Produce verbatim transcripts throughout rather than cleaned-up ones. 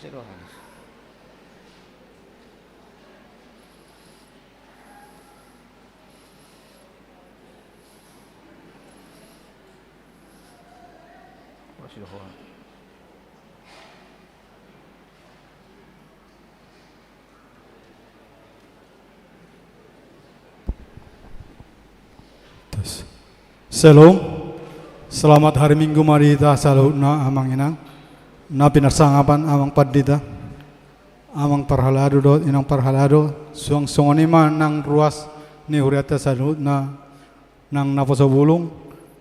Tes. Shalom. Selamat hari Minggu ma di hita saluhutna, amang inang. Na pinarsangapan amang pandita, amang parhalado dohot inang parhalado, suang songon i ma nang ruas ni hurianta saluhutna nang naposo bulung.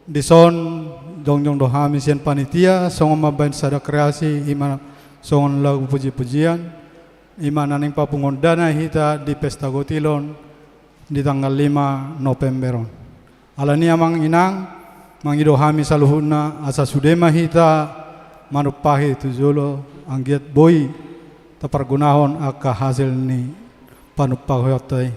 Dison jongjong do hami sian panitia songon mambahen sada kreasi, i ma songon lagu puji-pujian, i ma na naeng papunguhon dana hita di pesta gotilon di tanggal lima November on. Alani i, amang inang, mangido hami saluhutna asa sude ma hita manumpahi tu jolo, anggiat boi tapargunahon angka hasil ni panumpahionta i.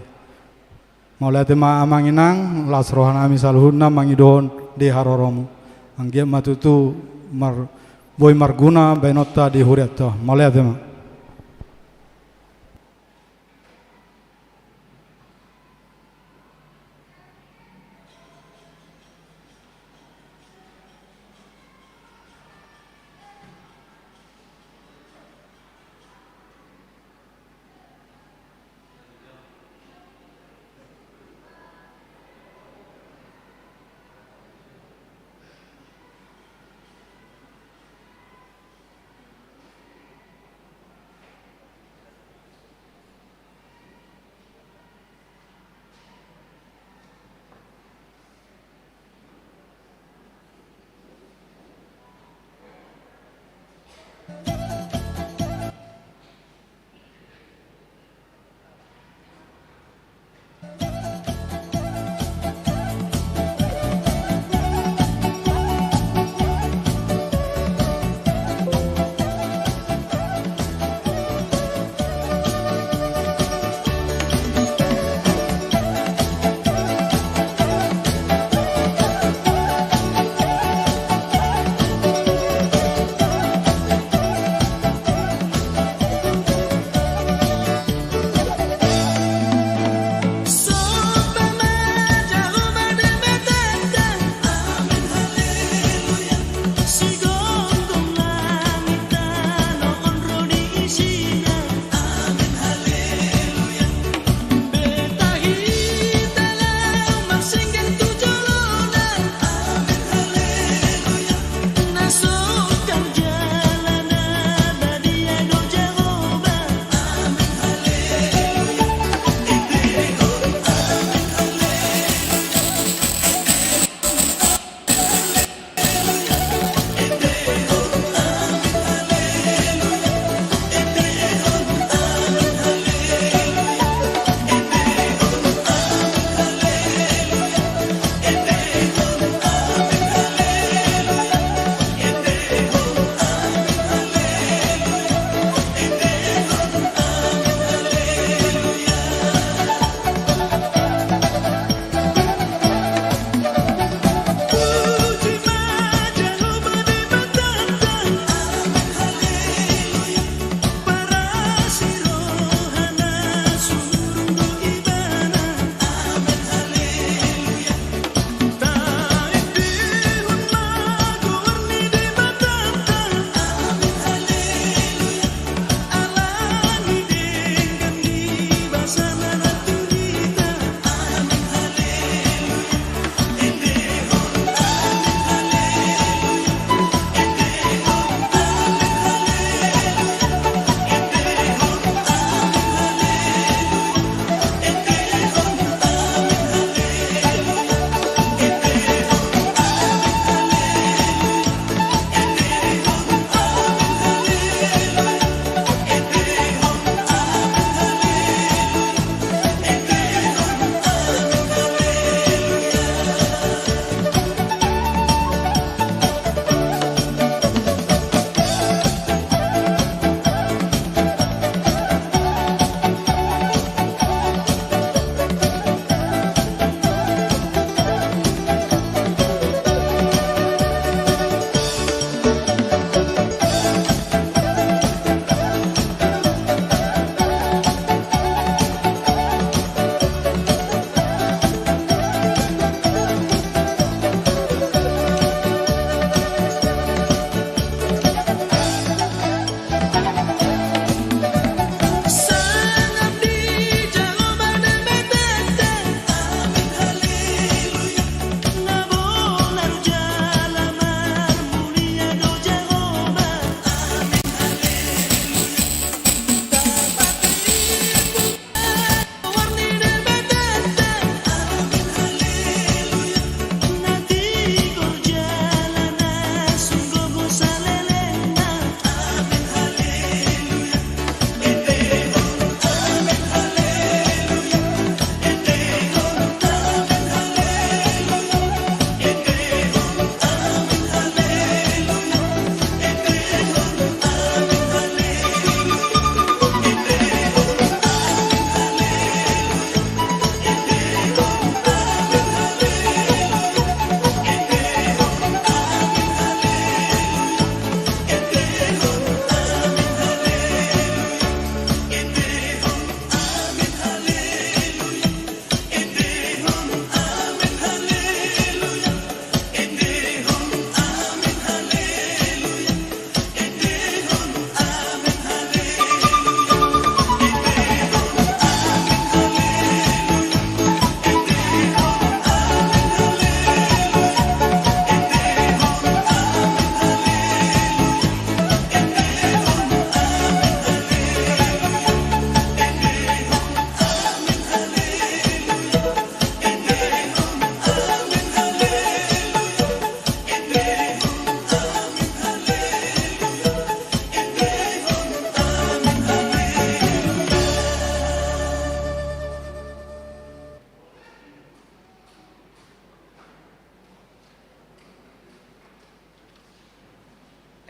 Mauliate ma, amang inang, las rohanami saluhutna mangidohon di haroromu. Anggiat ma tutu mar-, boi marguna bahenonta di hurianta. Mauliate ma.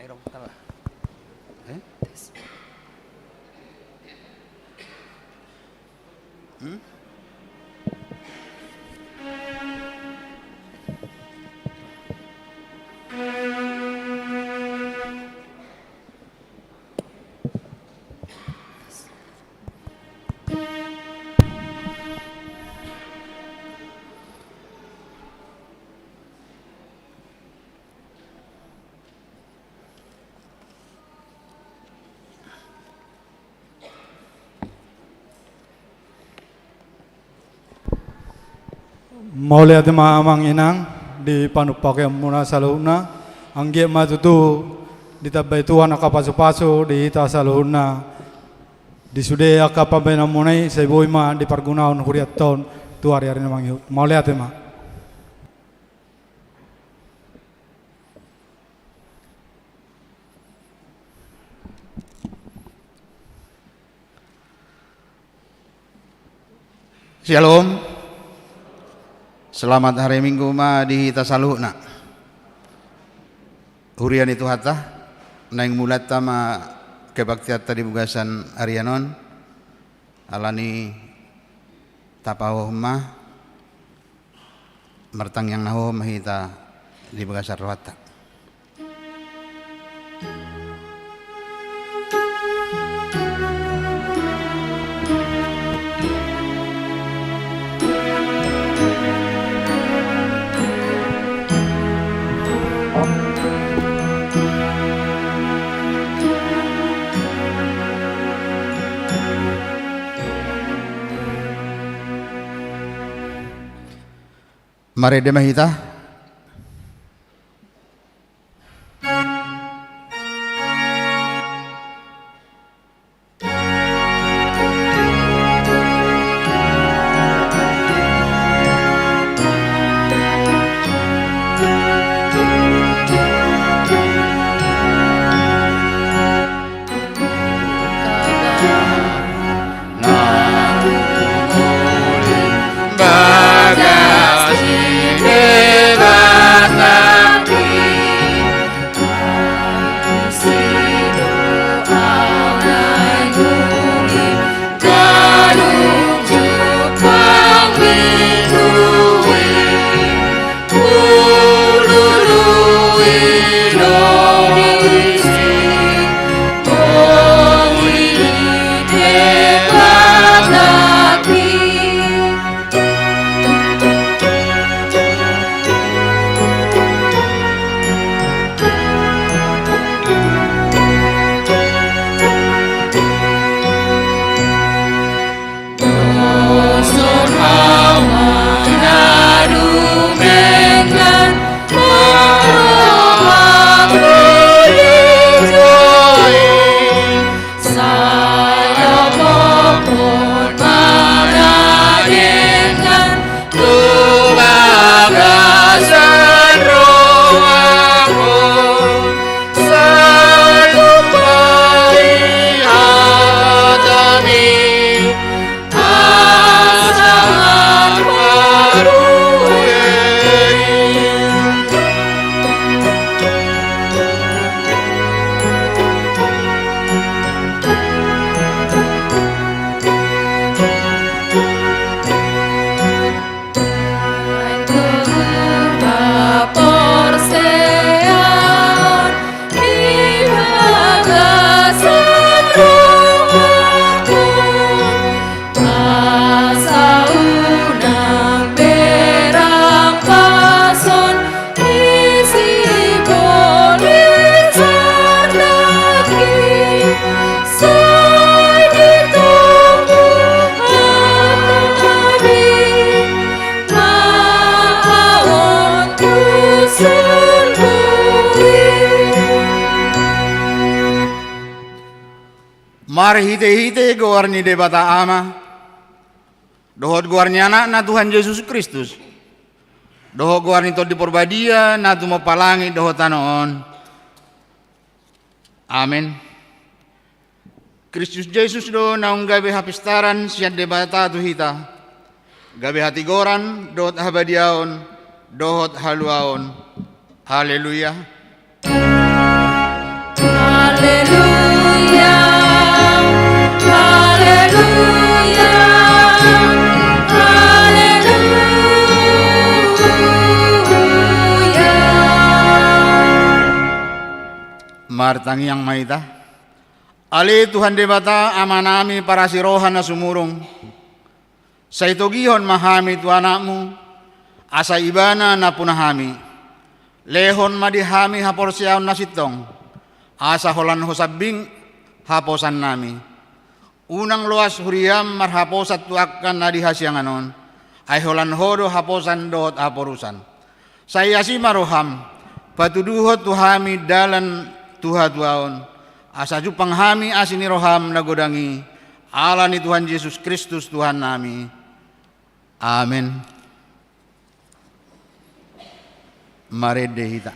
Eh? Hmm? Mauliate ma amang inang di panumpakeonmuna saluhutna. Anggiat ma tutu ditambai Tuhan angka pasupasu di hita saluhutna di sude angka pambahenanmuna i, sai boi ma dipargunaon hurianta on tu ari-ari na mangihut. Mauliate ma. Syalom. Selamat hari Minggu ma di hita saluhutna. Huria ni Tuhanta, naeng mulanta ma kebaktianta di bagasan arian on, alani tapahohom ma. Martangiang na hohom ma hita di bagasan rohanta. Marende ma hita. Marhitehite goar ni Debata Ama, dohot goar ni Anakna Tuhan Jesus Kristus, dohot goar ni Tondi Parbadia na tumompa langit dohot tano on. Amen. Kristus Jesus do naung gabe hapistaran sian Debata tu hita, gabe hatigoran dohot habadiaon dohot haluaon. Haleluya. Haleluya, haleluya, haleluya. Martangiang ma hita. Ale Tuhan Debata, Amanami parasi roha na sumurung, sai togihon ma hami tu Anakmu, asa Ibana nampuna hami. Lehon ma di hami haporseaon na sintong, asa holan Ho sambing haposannami. Unang loas huriaM marhaposan tu angka na di hasiangan on, ai holan Ho do haposan dohot haporusan. Sai asi ma rohaM, patuduhon tu hami dalan tu hatuaon, asa jumpang hami asi ni rohaM na godang i, ala ni Tuhan Jesus Kristus Tuhannami. Amen. Marende hita.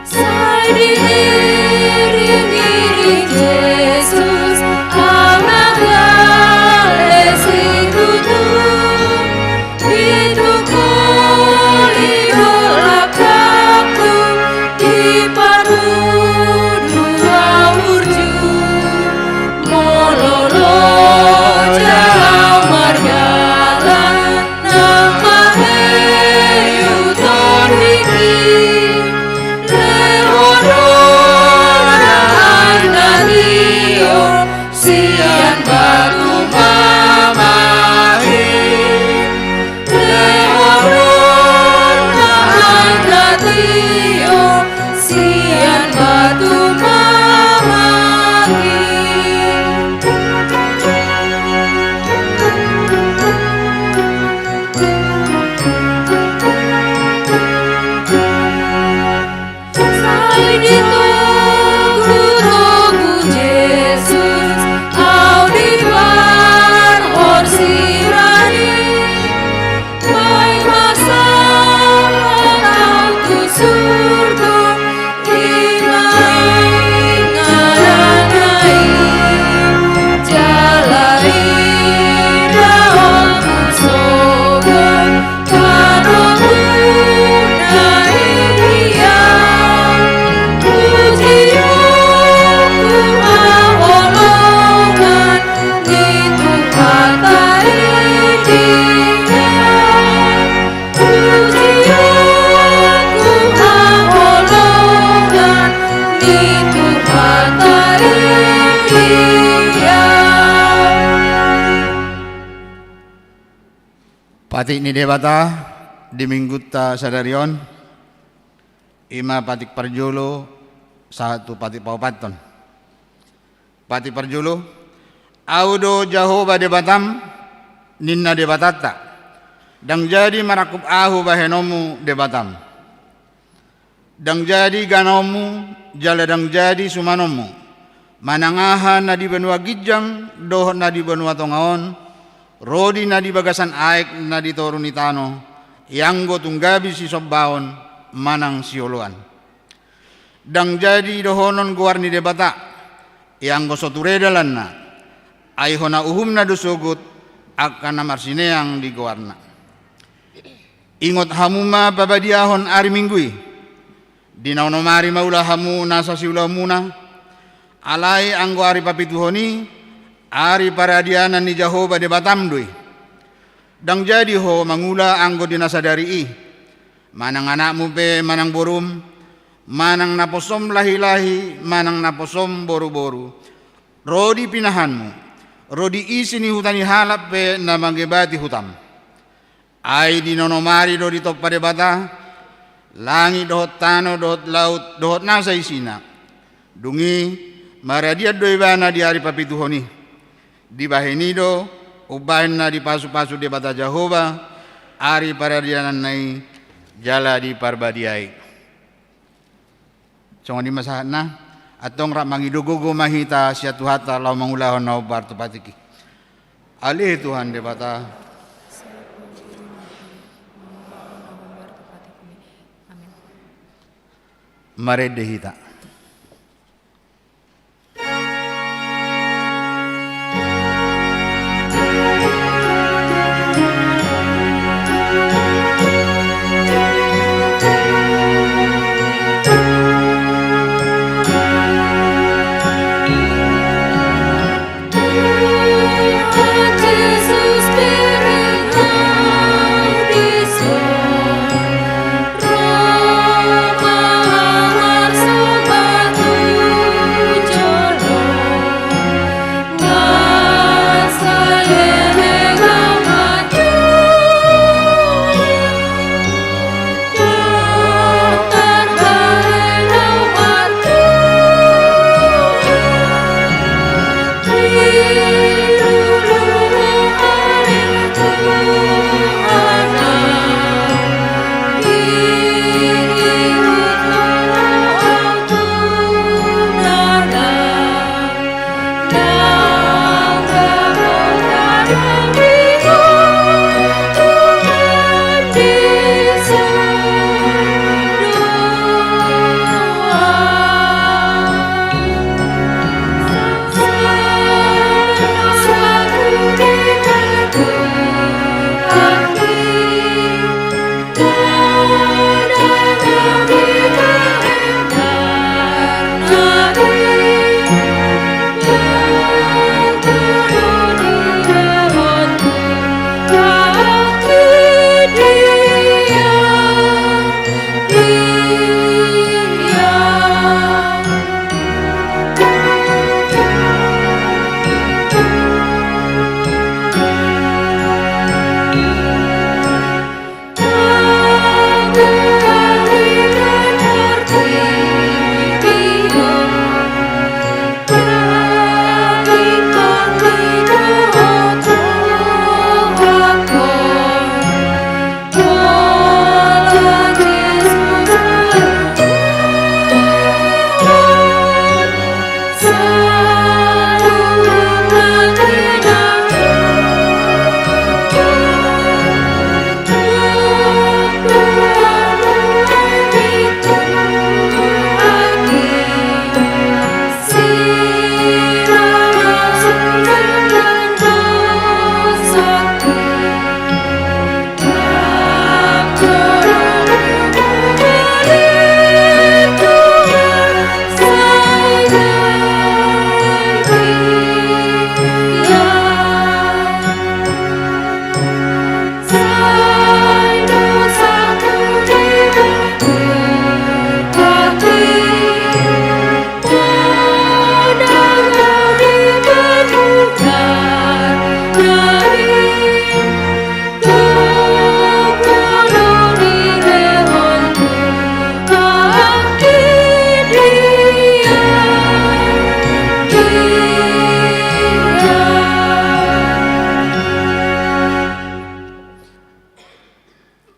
Sai diiring-iring Jesus, Anak Sikutu, ditungkoli do langkangku, di parmudu ahu burju, molo loja ahu mardalan, nang pangayuton ningki, lehon do na tio sian batu mamagi, lehon do na tio sian batu mamagi. Sai ditogu-togu Jesus ahu di parhorsirang i, paima sahat ahu tu surgo, i ma ingananna i, jala idaonku sogot Patik ni Debata di Minggunta sadari on, i ma patik parjolo sahat tu patik paopathon. Patik parjolo, Ahu do Jahowa Debatam, ninna Debatanta, ndang jadi marangkup Ahu bahenonmu Debatam. Ndang jadi ganaonmu, jala ndang jadi sumanonmu, manang aha na di banua ginjang dohot na di banua tonga on, ro di na di bagasan aek na di toru ni tano, ianggo tung gabe sisombaon manang sioloan. Ndang jadi dohonon goar ni Debata, ianggo so ture dalanna, ai hona uhumna do sogot angka na marsineang di goarna. Ingot hamu ma pabadiahon ari Minggu i. Di na onom ari ma ula hamu nasa siulaonmuna. Alai anggo ari papituhon i, ari paradianan ni Jahowa Debatam do i. Ndang jadi ho mangula anggo di na sadari i. Manang anakmu pe manang borum, manang naposom lahi-lahi manang naposom boru-boru, ro di pinahanmu, ro di isi ni huta ni halak pe na mangebati hutam. Ai di na onom ari do ditompa Debata langit dohot tano dohot laut dohot nasa isina. Dung i maradian do Ibana di ari papituhon i. Dibahen i do umbahen na dipasu-pasu Debata Jahowa ari paradiananna i jala diparbadiai. Songon i ma sahatna. Antong rap mangido gogo ma hita sian Tuhanta laho mangulahon na hombar tu patik i. Ale Tuhan Debata. Amen. Marende hita.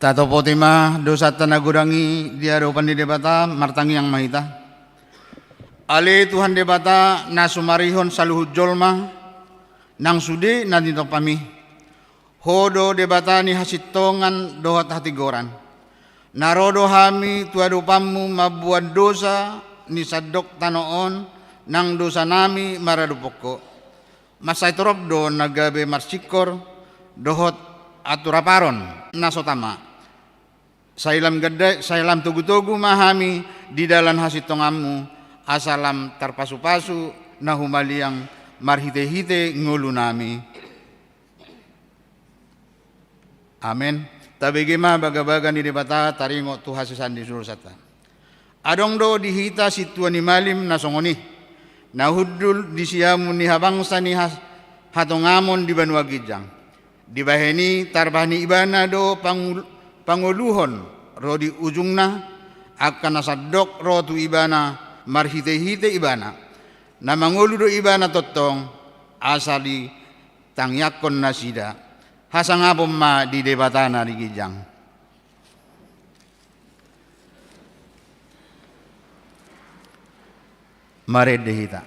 Tatopoti ma dosanta na godang i di adopan ni Debata, martangiang ma hita. Ale Tuhan Debata, na sumarihon saluhut jolma, nang sude na nitompami. Ho do Debata ni hasintongan dohot hatigoran. Na ro do hami tu adopanmu mamboan dosa ni sandok tano on, nang dosanami maradophon Ho. Mansai torop do na gabe marsingkor dohot anturaparon na so tama. Sai lam ganda-, sai lam togutogu ma hami di dalan hasintonganmu, asa lam tarpasupasu na humaliang marhitehite ngolunami. Amen. Tabege ma bagabaga ni Debata taringot tu hasesaan ni dosanta. Adong do di hita sintua ni malim na songon i, na hundul di siamun ni habangsa ni ha-, hatongamon di banua ginjang. Dibahen i tarbahen ibana do pangul-, pangoluhon ro di ujungna, angka na sandok ro tu ibana marhitehite ibana. Na mangolu do ibana tongtong, asa di tangiangkon nasida. Hasangapon ma di Debatana di ginjang. Marende hita.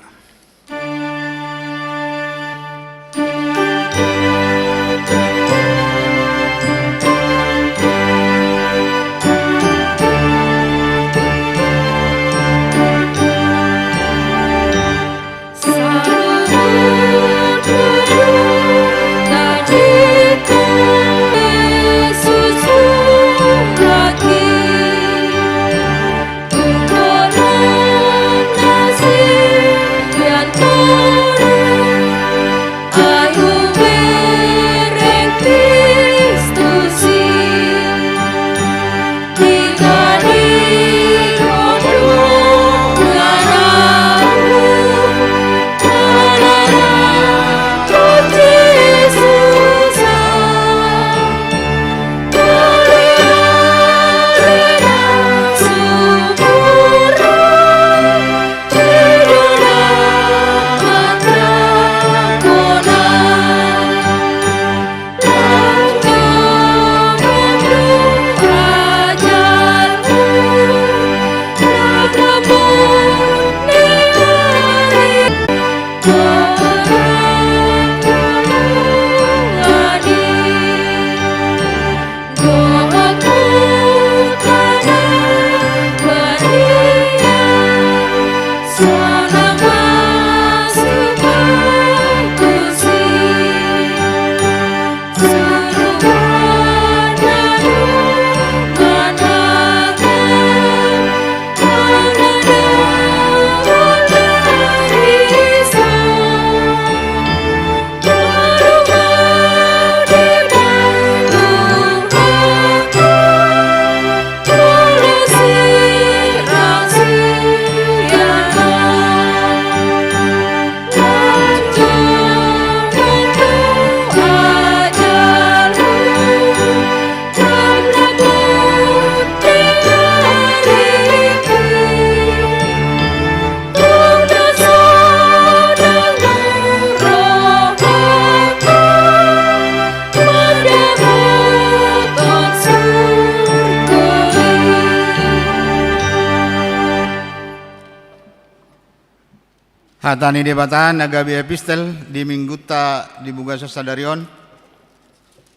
Hata ni Debata na gabe epistel di minggunta di bagasan sadari on,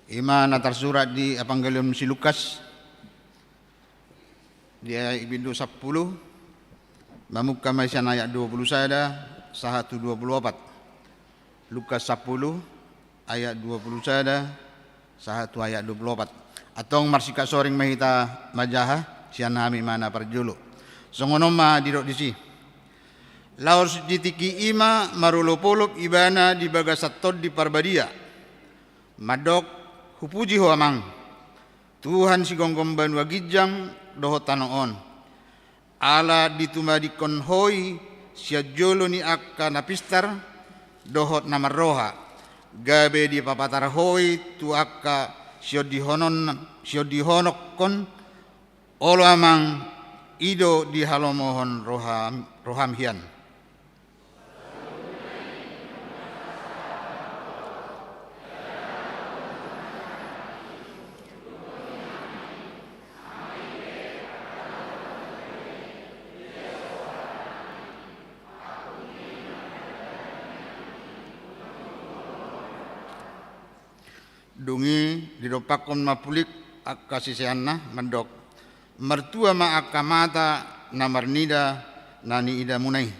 i ma na tarsurat di Evangelium si Lukas, di bindu sampulu, mamungka ma sian ayat dua pulu sada sahat tu dua pulu opat. Lukas sampulu, ayat dua pulu sada sahat tu ayat dua pulu opat. Antong marsingkat soring ma hita manjaha, sian hami ma na parjolo. Songon on ma didok disi. Laos di tingki i ma marolopolop ibana di bagasan Tondi Parbadia. Mandok, hupuji Ho Amang, Tuhan sigomgom banua ginjang dohot tano on. Ala ditumadingkon Ho i sian jolo ni angka na pistar dohot na marroha, gabe dipapatar Ho i tu angka siondihonon-, siondihononhon. Olo Amang, i do dihalomohon roham, roham hian. Dung i didompakkon ma pulik angka siseanna mandok: Martua ma angka mata na marnida na niidamuna i.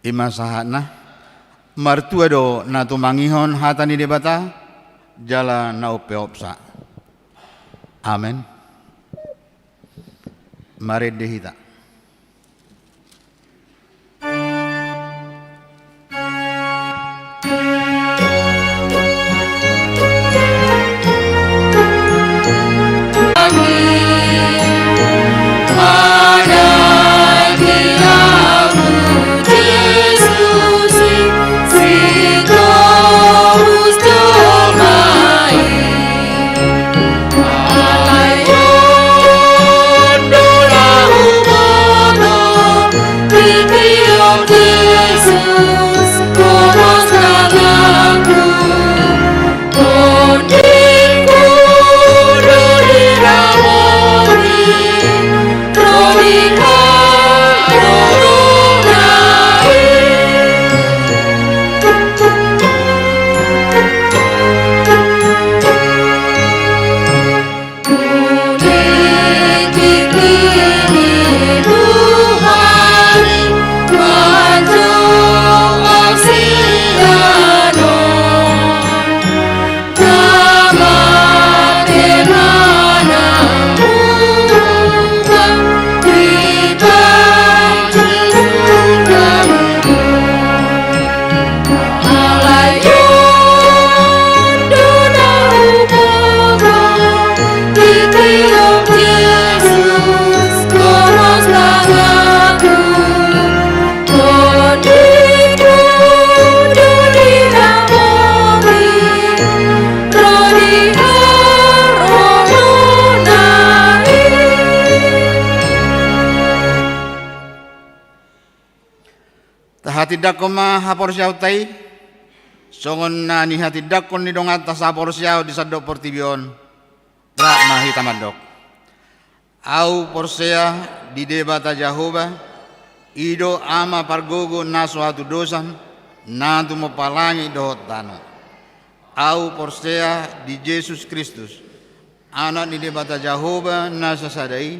I ma sahatna. Martua do na tumangihon hata ni Debata jala na umpeopsa. Amen. Marende hita. Tahatindangkon ma haporseaonta i, songon na nihatindangkon ni donganta saporseaon di sandok portibi on. Rap ma hita mandok. Ahu porsea di Debata Jahowa, i do Ama pargogo na so hatudosan, na tumompa langit dohot tano. Ahu porsea di Jesus Kristus, Anak ni Debata Jahowa na sasada i,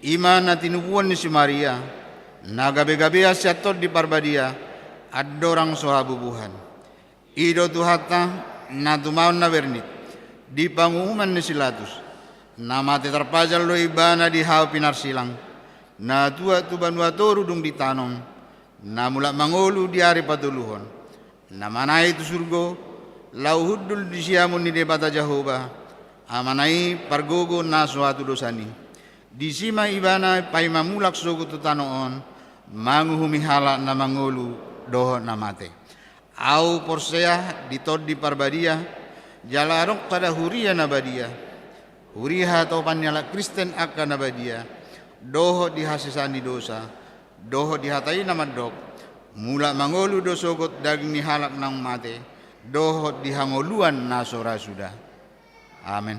i ma na tinubuan ni si Maria, na gabegabean sian Tondi Parbadia, andorang so habubuhan. I do Tuhanta, na tumaon na bernit, di panguhuman ni si Latus, na mate tarpajal do Ibana di hau pinarsilang, na tuat tu banua toru dung ditanom, na mulak mangolu di ari patoluhon, na manaek tu surgo, laho hundul di siamun ni Debata Jahowa, Amana i pargogo na so hatudosan i. Disi ma Ibana paima mulak sogot tu tano on, manguhumi halak na mangolu dohot na mate. Ahu porsea di Tondi Parbadia, jala adong sada huria na badia, huria hatopan ni halak Kristen angka na badia, dohot di hasesaan ni dosa, dohot di hata i na mandok: Mulak mangolu do sogot daging ni halak naung mate, dohot di hangoluan na so ra suda. Amen.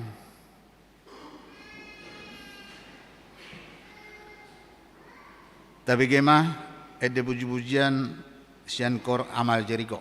Tabege ma ende pujipujian sian kor Amal Jeriko.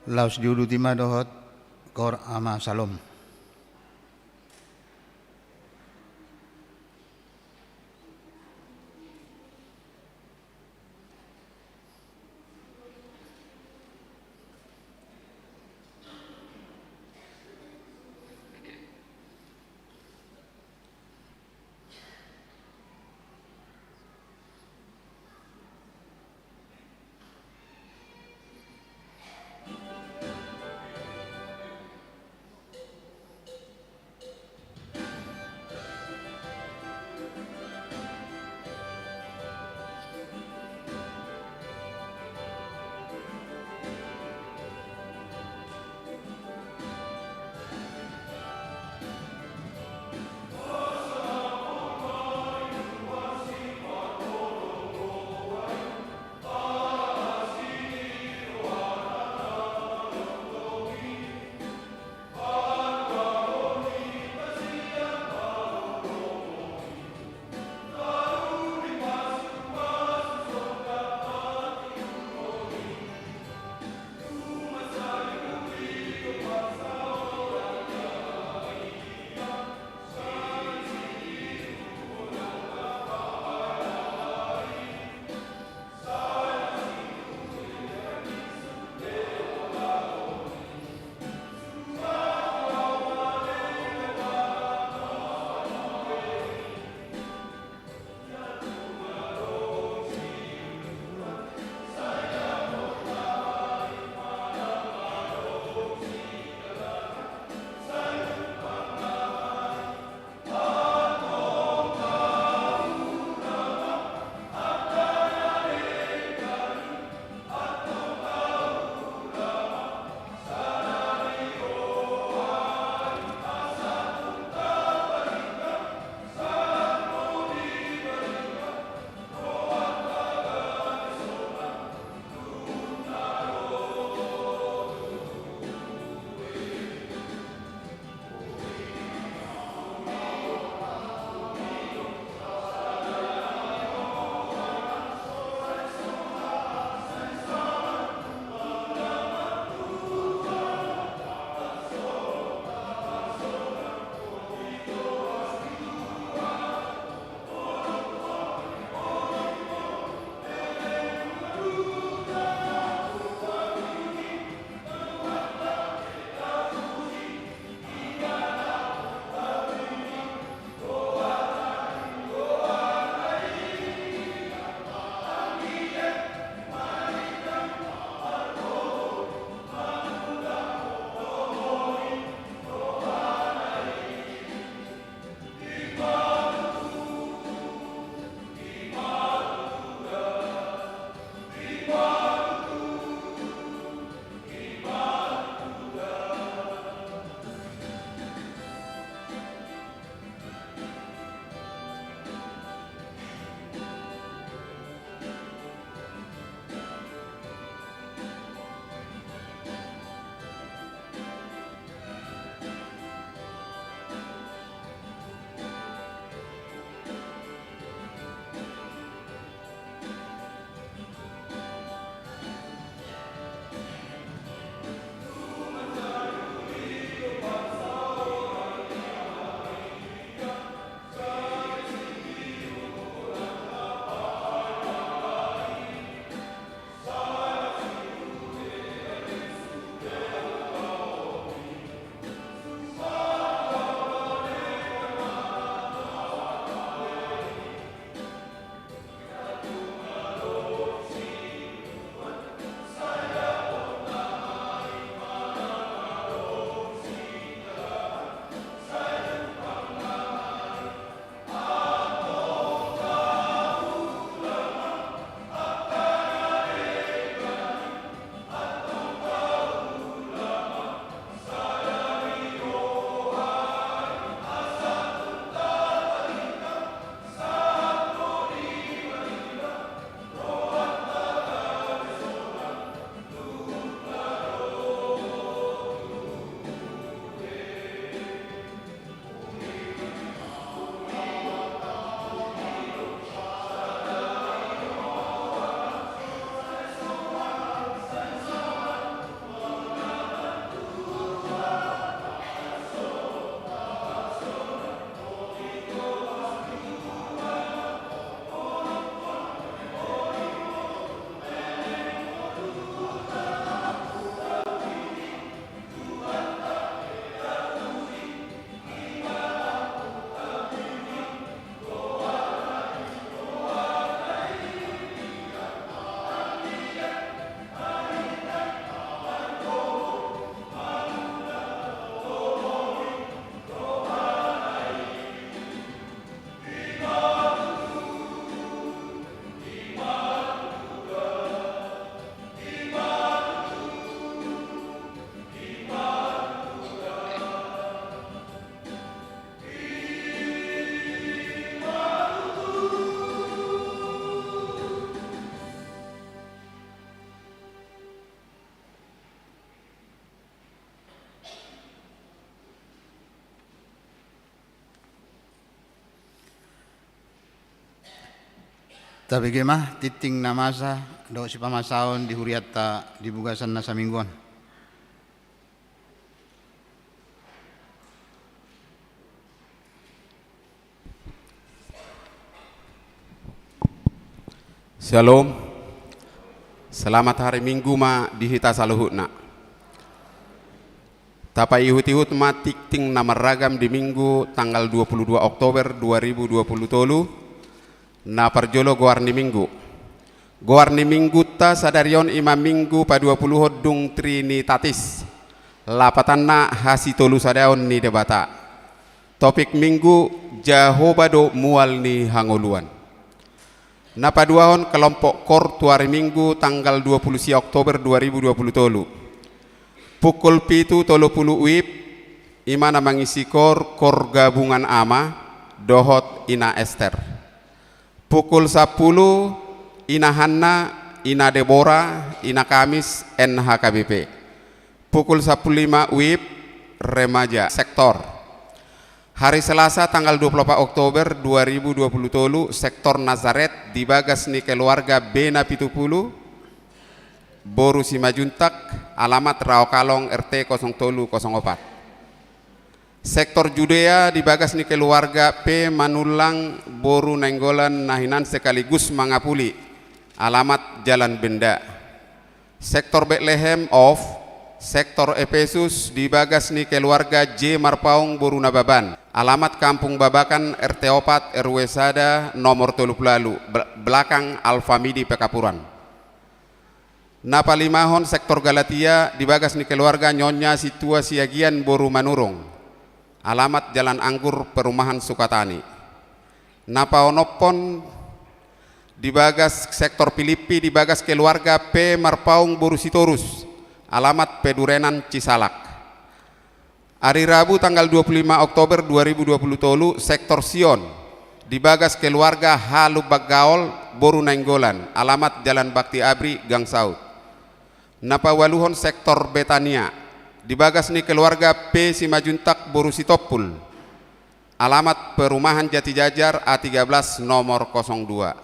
Laos diuduti ma dohot Kor Ama Salom. Tabege ma tingting na masa dohot sipamasaon di hurianta di bagasan na saminggu on. Syalom. Selamat hari Minggu ma di hita saluhutna. Tapaihut-ihut ma tingting na marragam di Minggu tanggal dua puluh dua Oktober dua ribu dua puluh tolu. Na parjolo goar ni Minggu. Goar ni Minggunta sadari on i ma Minggu paduapuluhon dung Trinitatis. Lapatanna hasitolusadaon ni Debata. Topik Minggu, Jahowa do mual ni hangoluan. Na paduahon kelompok kor tu ari Minggu tanggal dua puluh sia Oktober dua ribu dua puluh tolu. Pukul pitu tolu puluh wib, i ma na mangisi kor, Kor Gabungan Ama dohot Ina Ester. Pukul sampulu, Ina Hanna, Ina Debora, Ina Kamis, N H K B P. Pukul sampulu lima wib, remaja sektor. Hari Selasa tanggal dua puluh opat Oktober dua ribu dua puluh tolu, sektor Nazaret di bagas ni keluarga B na pitu pulu, boru Simanjuntak, alamat Raokalong, R T kosong tolu kosong opat. Sektor Judea di bagas ni keluarga P Manullang, boru Nainggolan na hinan sekaligus mangapuli, alamat Jalan Benda. Sektor Betlehem of, sektor Epesus di bagas ni keluarga J Marpaung, boru Nababan, alamat Kampung Babakan, R T opat, R W sada, nomor tolu pulu ualu, bel-, belakang Alfamidi Pekampuran. Na palimahon sektor Galatia di bagas ni keluarga Nyonya Situa Siagian, boru Manurung, alamat Jalan Anggur, Perumahan Sukatani. Na paonomhon di bagas sektor Pilippi di bagas keluarga P Marpaung, boru Sitorus, alamat Pedurenan, Cisalak. Ari Rabu tanggal dua puluh lima Oktober dua ribu dua puluh tolu, sektor Sion di bagas keluarga H Lumban Gaol, boru Nainggolan, alamat Jalan Bakti Abri, Gang Saut. Na paualuhon sektor Betania di bagas ni keluarga P Simanjuntak, boru Sitompul, alamat Perumahan Jatijajar, A tiga belas, nomor kosong dua.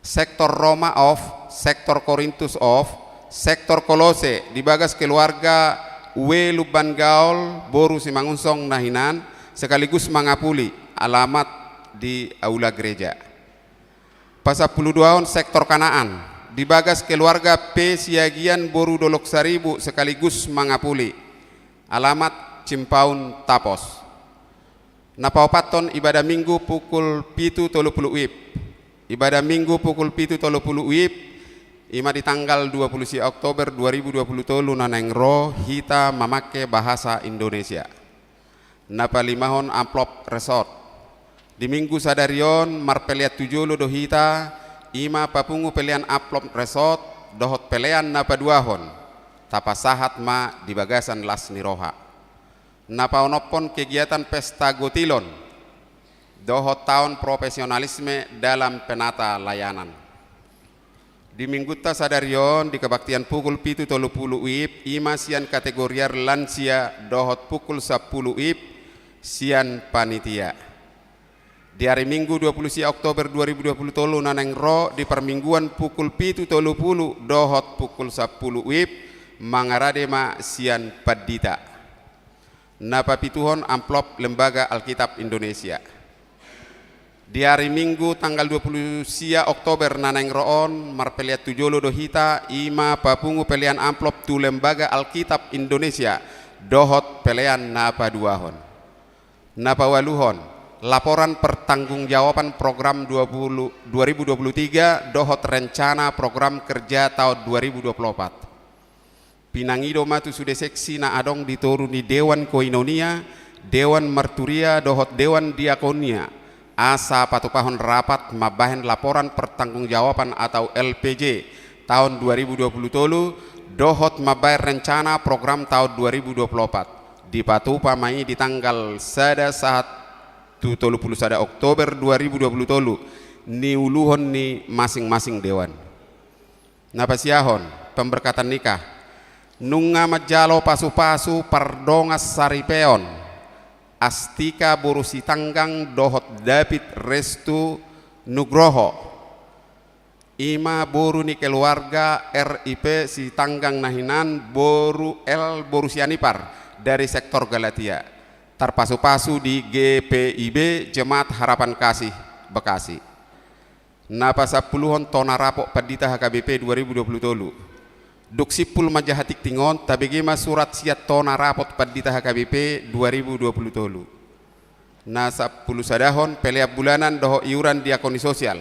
Sektor Roma of, sektor Korintus of, sektor Kolose di bagas keluarga W Lumban Gaol, boru Simangunsong na hinan sekaligus mangapuli, alamat di Aula Gereja. Pasampuluduahon sektor Kanaan di bagas keluarga P Siagian, boru Dolok Saribu sekaligus mangapuli, alamat Cimpaun, Tapos. Na paopathon ibadah Minggu pukul pitu tolu puluh wib. Ibadah Minggu pukul pitu tolu puluh wib, i ma di tanggal dua puluh sia Oktober dua ribu dua puluh tolu na naeng ro, hita mamangke bahasa Indonesia. Na palimahon amplop resort. Di Minggu sadari on marpelean tu jolo do hita, i ma papungu pelean amplop resort dohot pelean na paduahon. Tapasahat ma di bagasan las ni roha. Na paonomhon kegiatan pesta gotilon dohot taon profesionalisme dalam penata layanan. Di Minggunta sadari on di kebaktian pukul pitu tolu puluh wib, i ma sian kategori ar lansia dohot pukul sampulu wib sian panitia. Di ari Minggu dua puluh sia Oktober dua ribu dua puluh tolu na naeng ro di parmingguan pukul pitu tolu puluh dohot pukul sampulu wib mangarade ma sian pandita. Na papituhon amplop Lembaga Alkitab Indonesia. Di ari Minggu tanggal dua puluh sia Oktober na naeng ro on marpelean tu jolo do hita, i ma papungu pelean amplop tu Lembaga Alkitab Indonesia dohot pelean na paduahon. Na paualuhon, laporan pertanggungjawaban program dua puluh, dua ribu dua puluh tiga dohot rencana program kerja taon dua ribu dua puluh opat. Pinangido ma tu sude seksi na adong di toru ni Dewan Koinonia, Dewan Marturia dohot Dewan Diakonia, asa patupahon rapat mambahen laporan pertanggungjawaban atau L P J taon dua ribu dua puluh tolu dohot mambahen rencana program taon dua ribu dua puluh opat. Dipatupa ma i di tanggal sada sahat tu tolu puluh sada Oktober dua ribu dua puluh tolu, niuluhon ni masing-masing dewan. Na pasiahon, pemberkatan nikah. Nunga manjalo pasu-pasu pardongansaripeon, Astika boru Sitanggang dohot David Restu Nugroho. I ma boru ni keluarga R I P Sitanggang na hinan boru L boru Sianipar dari sektor Galatia. Tarpasupasu di G P I B Jemaat Harapan Kasih, Bekasi. Na pasampuluhon tona rapot pandita H K B P dua ribu dua puluh tolu. Dung simpul manjaha tingting on, tabege ma surat sian tona rapot pandita H K B P dua ribu dua puluh tolu. Na sampulu sadahon, pelean bulanan dohot iuran diakoni sosial.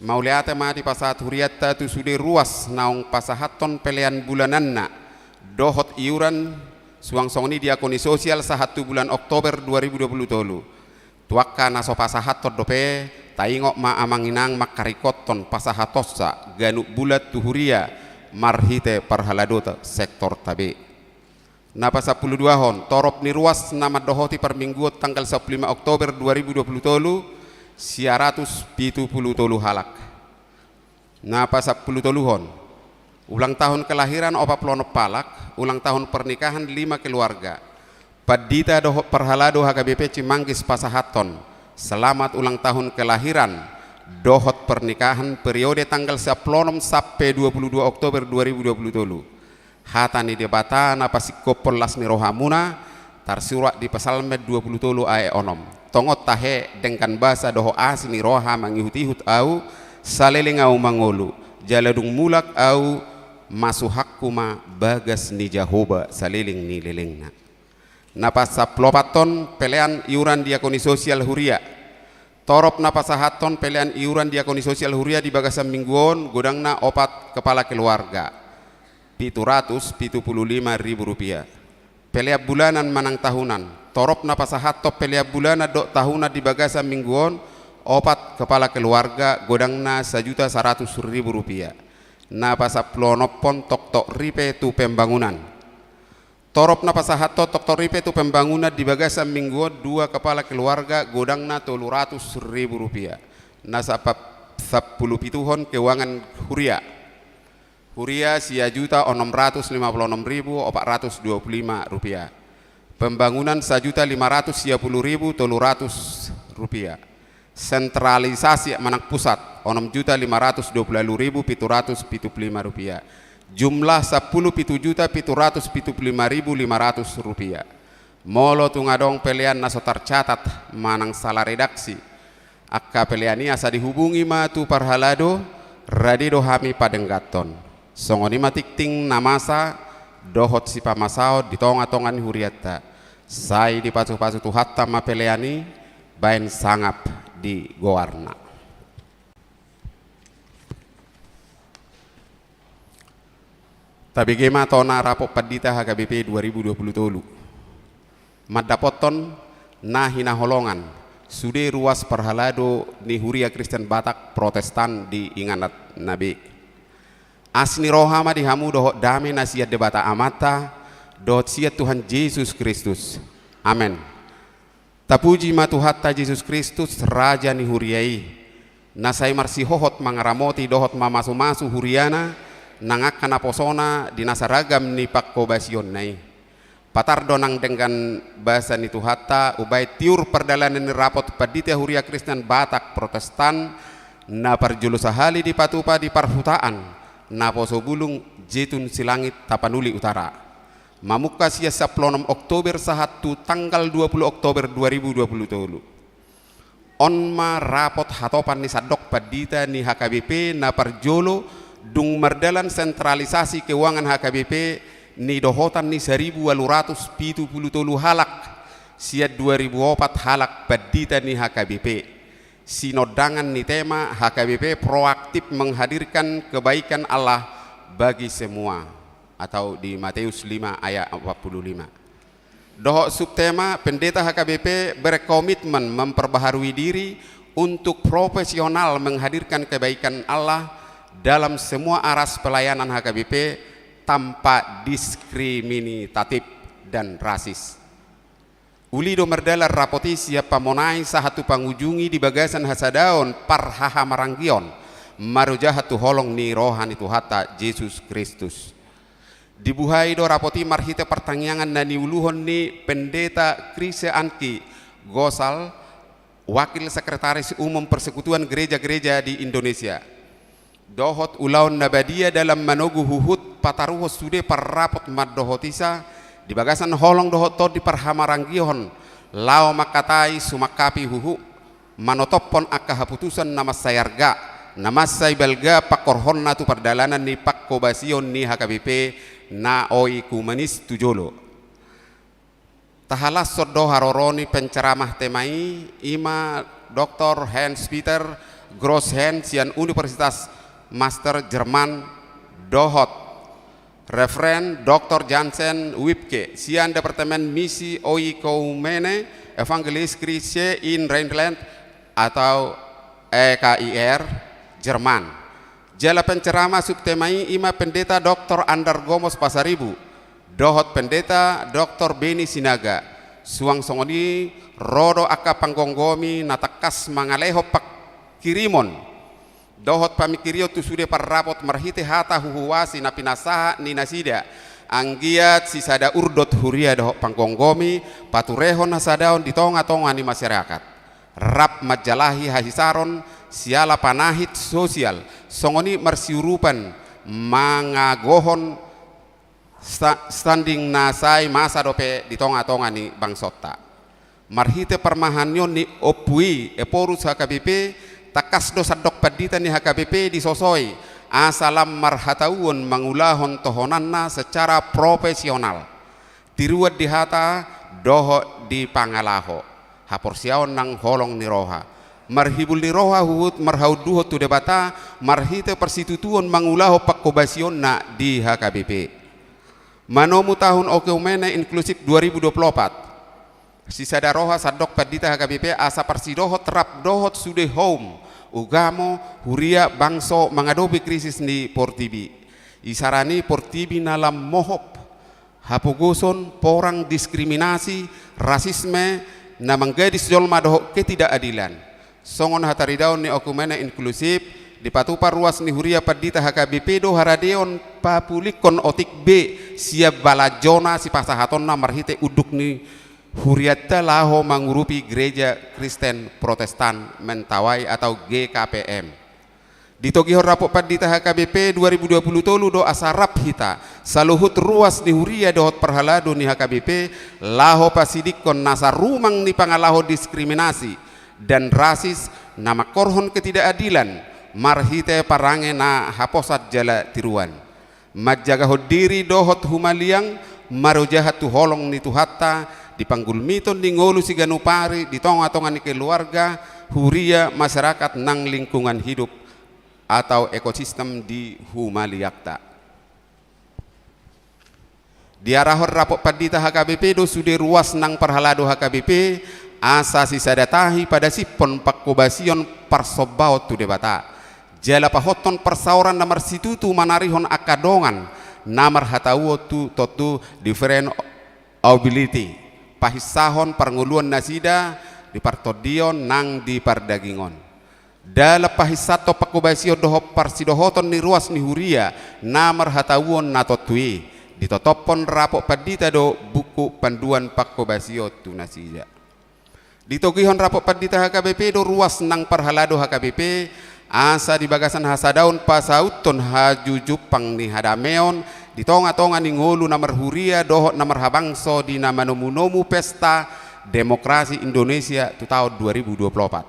Mauliate ma dipasahat hurianta tu sude ruas naung pasahathon pelean bulananna dohot iuran, suang songon i diakoni sosial sahat tu bulan Oktober dua ribu dua puluh tolu. Tu angka na so pasahathon dope, taingot ma amang inang mangkaringkothon pasahatonsa ganup bulan tu huria marhite parhaladota sektorta be. Na pasampulu duahon, torop ni ruas na mandohoti parmingguon tanggal sampulu lima Oktober dua ribu dua puluh tolu, sia ratus pitu puluh tolu halak. Na pasampulu toluhon, ulang tahun kelahiran opat pulu onom halak, ulang tahun pernikahan lima keluarga. Pandita dohot parhalado H K B P Cimanggis pasahathon selamat ulang tahun kelahiran dohot pernikahan periode tanggal sampulu onom sampe dua puluh dua Oktober dua ribu dua puluh tolu. Hata ni Debata na pasingkophon las ni rohamuna, tarsurat di Psalmen dua pulu tolu ayat onom. Tongon tahe denggan basa dohot asi ni roha mangihut-ihut ahu, saleleng ahu mangolu, jala dung mulak ahu, masuhakku ma bagas ni Jahowa saleleng ni lelengna. Na pasampulu opathon, pelean iuran diakoni sosial huria. Torop na pasahathon pelean iuran diakoni sosial huria di bagasan minggu on, godangna opat kepala keluarga, pitu ratus pitu pulu lima ribu rupiah. Pelean bulanan manang tahunan, torop na pasahathon pelean bulanan dohot tahunan di bagasan minggu on, opat kepala keluarga, godangna sajuta saratus ribu rupiah. Na pasampulu onomhon, toktok ripe tu pembangunan. Torop na pasahathon toktok ripe tu pembangunan di bagasan minggu on, dua kepala keluarga, godangna tolu ratus ribu rupiah. Na sapa-, sampulu pituhon, keuangan huria. Huria sia juta onom ratus lima pulu onom ribu opat ratus dua pulu lima rupiah. Pembangunan sajuta lima ratus sia pulu ribu tolu ratus rupiah. Sentralisasi manang pusat, onom juta lima ratus dua pulu ualu ribu pitu ratus pitu pulu lima rupiah. Jumlah sampulu pitu juta pitu ratus pitu pulu lima ribu lima ratus rupiah. Molo tung adong pelean na so tarcatat manang sala redaksi angka pelean i, asa dihubungi ma tu parhalado, rade do hami padengganhon. Songon i ma tingting na masa dohot sipamasaon di tonga-tonga ni hurianta. Sai dipasupasu Tuhanta ma pelean i, baen sangap di goarna. Tabege ma tona rapot pandita H K B P dua ribu dua puluh tolu. Mandapothon na hinaholongan sude ruas parhalado ni Huria Kristen Batak Protestan di ingananna be. Asi ni roha ma di hamu dohot dame na sian Debata Amanta dohot sian Tuhan Jesus Kristus. Amen. Tapuji ma Tuhanta Jesus Kristus, Raja ni huria i, na sai marsihohot mangaramoti dohot mamasumasu huriana nang angka naposona di nasa ragam ni panghobasionna i. Patar do nang denggan basa ni Tuhanta, umbahen tiur pardalanan ni rapot pandita Huria Kristen Batak Protestan na parjolo sahali dipatupa di parhutaan, naposo bulung, Jetun Silangit, Tapanuli Utara. Mamungka sian sampulu onom Oktober sahat tu tanggal dua pulu Oktober dua ribu dua pulu tolu. On ma rapot hatopan ni sandok pandita ni H K B P na parjolo dung mardalan sentralisasi keuangan H K B P, nidohotan ni saribu ualu ratus pitu pulu tolu halak sian dua ribu opat halak pandita ni H K B P. Sinondangan ni tema H K B P proaktif menghadirkan kebaikan Allah bagi semua, atau di Matius lima ayat empat puluh lima. Dohot subtema, Pendeta H K B P berkomitmen memperbaharui diri untuk profesional menghadirkan kebaikan Allah dalam semua aras pelayanan H K B P tanpa diskriminatif dan rasis. Uli do mardalan rapot i sian pamonai sahat tu pangujungi di bagasan hasadaon parhahamaranggion, marojahan tu holong ni roha ni Tuhanta Jesus Kristus. Dibuhai do rapot i marhite partangiangan na niuluhon ni Pendeta Chris Anki Gosal, Wakil Sekretaris Umum Persekutuan Gereja-Gereja di Indonesia. dohot ulaon na badia dalan manogu huhut pataruhon sude parrapot mandohotisa di bagasan holong dohot tondi parhamaranggion, laho mangkatai sumangkapi huhut manotophon angka haputusan na mansai arga, na mansai balga pangkorhonna tu pardalanan ni pangkobasion ni H K B P na oikumenis tu jolo. Tahalashon do haroro ni penceramah tema i, i ma Doktor Hans Peter Grosshen sian Universitas Maastricht Jerman, dohot Reverend Doktor Jansen Wiebke sian Departemen Misi Oikoumene Evangelis Christi in Rheinland atau E K I R, Jerman. Jala penceramah subtema i, i ma Pendeta Doktor Andar Gomos Pasaribu dohot Pendeta Doktor Beni Sinaga. Suang songon i, ro do angka panggomgomi na tangkas mangalehon pangkirimon dohot pamingkirion tu sude parrapot marhite hata huhuasi na pinasahat ni nasida, anggiat sisada urdot huria dohot panggomgomi paturehon hasadaon di tongatonga ni masyarakat, rap manjalahi hahisaron siala panahit sosial, songon i marsiurupan mangagohon sta-, standing na sai masa dope di tongatonga ni bangsonta. Marhite parmahanion ni ompu i, Ephorus H K B P, tangkas do sandok pandita ni H K B P disosoi, asa lam marhatauon mangulahon tohonanna secara profesional, tiruan di hata dohot di pangalaho, haporseaon nang holong ni roha, marhibul ni roha huhut marhaunduhon tu Debata, marhite parsitutuon mangulahon pangkobasionna di H K B P. Manomu tahun Oekumene Inklusif dua ribu dua puluh opat, sisada roha sandok pandita H K B P asa parsidohot rap dohot sude houm, ugamo, huria, bangso mangadopi krisis ni portibi. Isarana i portibi na lam mohop, hapogoson, porang, diskriminasi, rasisme, na manggadis jolma dohot ketidakadilan. Songon hataridaon ni Oekumene Inklusif, dipatupa ruas ni huria pandita H K B P do haradeon papulingkon otik be sian balanjona sipasahatonna marhite unduk ni hurianta laho mangurupi Gereja Kristen Protestan Mentawai atau G K P M. Ditogihon rapot pandita H K B P dua ribu dua puluh tolu do asa rap hita, saluhut ruas ni huria dohot parhalado ni H K B P, laho pasidingkon nasa rumang ni pangalaho diskriminasi dan rasis na mangkorhon ketidakadilan, marhite parange na haposan jala tiruan. Manjagahon diri dohot humaliang, marojahan tu holong ni Tuhanta, di panggulmiton ni ngolu siganup ari, di tongatonga ni keluarga, huria, masyarakat nang lingkungan hidup atau ekosistem di humaliangta. Diarahon rapot pandita H K B P do sude ruas nang parhalado H K B P, asa sisada tahi padasiphon pangkobasion parsombaon tu Debata. Jala pahothon parsaoran na marsitutu manarihon angka dongan na marhatauon tu tontu different ability, pahinsahon parngoluon nasida di partondion nang di pardagingon. Dalan pahinsahon pangkobasion dohot parsidohoton ni ruas ni huria na marhatauon na tontu i, ditotophon rapot pandita do buku panduan pangkobasion tu nasida. Ditogihon rapot pandita H K B P do ruas nang parhalado H K B P, asa di bagasan hasadaon pasauthon hajujumpang ni hadameon di tongatonga ni ngolu na marhuria dohot na marhabangso di na manomunomu pesta demokrasi Indonesia tu taon dua ribu dua puluh opat.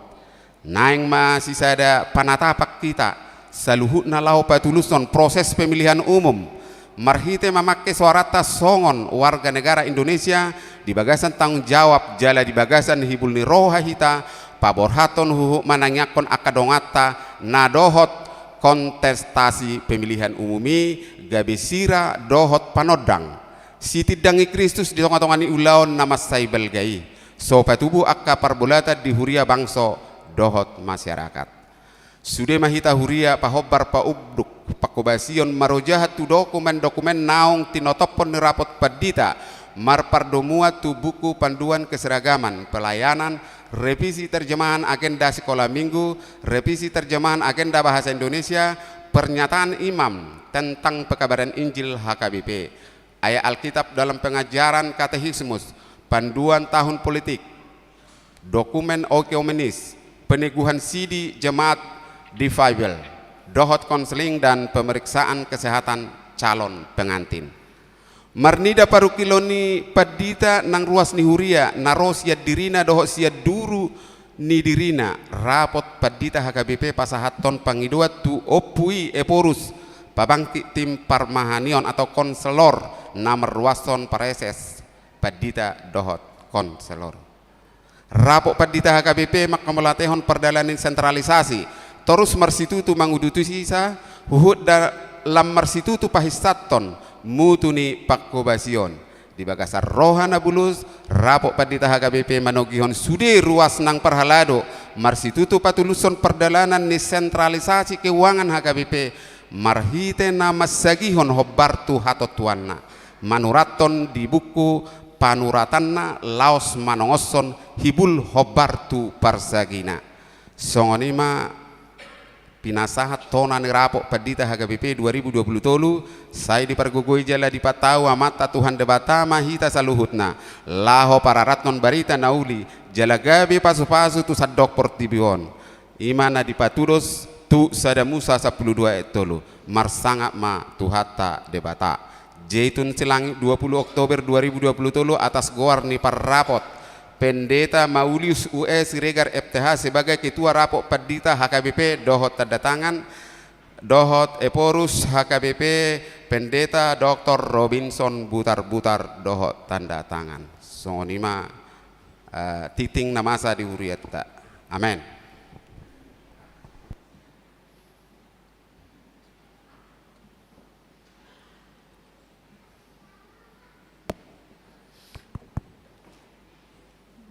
Naeng ma sisada panatapan hita, saluhutna laho patulushon proses pemilihan umum, marhite mamangke soaranta songon warga negara Indonesia, di bagasan tanggung jawab jala di bagasan hibul ni roha hita, paborhathon huhut manangiangkon angka donganta na dohot kontestasi pemilihan umum i gabe sira dohot panondang. Sitindangi Kristus di tongatonga ni ulaon na mansai balga i, so patubu angka parbolatan di huria, bangso dohot masyarakat. Sude ma hita huria pahombar paunduk pangkobasion marojahan tu dokumen-dokumen naung tinotophon ni rapot pandita, marpardomuan tu buku panduan keseragaman pelayanan, revisi terjemahan agenda sekolah minggu, revisi terjemahan agenda bahasa Indonesia, pernyataan imam tentang pekabaran Injil H K B P, ayat Alkitab dalam pengajaran katekismus, panduan tahun politik, dokumen oekumenis, peneguhan sidi jemaat di Fibel. dohot konseling dan pemeriksaan kesehatan calon pengantin. Marnida parungkilon ni pandita nang ruas ni huria na ro sian dirina dohot sian duru ni dirina, rapot pandita H K B P pasahathon pangidoan tu Ompu i Ephorus, pabangkit tim parmahanion atau konselor na marruashon praeses pandita dohot konselor. Rapot pandita H K B P manghamauliatehon pardalanan ni sentralisasi, torus marsitutu manguduti sisa, huhut da-, lam marsitutu pahinsathon mutu ni panghobasion. Di bagasan roha na bulus, rapot pandita H K B P manogihon sude ruas nang parhalado, marsitutu patulushon pardalanan ni sentralisasi keuangan H K B P, marhite na mansagihon hombar tu hatontuanna, manurathon di buku panuratanna laos manongoshon hibul hombar tu parsagina. Songon i ma pinasahat tona ni rapot pandita H K B P dua ribu dua puluh tolu, sai dipargogoi jala dipatau Amanta Tuhan Debata ma hita saluhutna, laho pararathon barita na uli, jala gabe pasupasu tu sandok portibi on. I ma na dipatudos tu sada Musa sampulu dua ayat tolu, marsangap ma Tuhanta Debata. Jitun Silangit, dua puluh Oktober dua ribu dua puluh tolu, atas goar ni parrapot Pendeta Maulius U E Siregar F T H sebagai Ketua Rapot Pandita H K B P dohot tanda tangan, dohot Ephorus H K B P Pendeta Doktor Robinson Butarbutar dohot tanda tangan. Songon i ma, eh, tingting na masa di hurianta. Amen.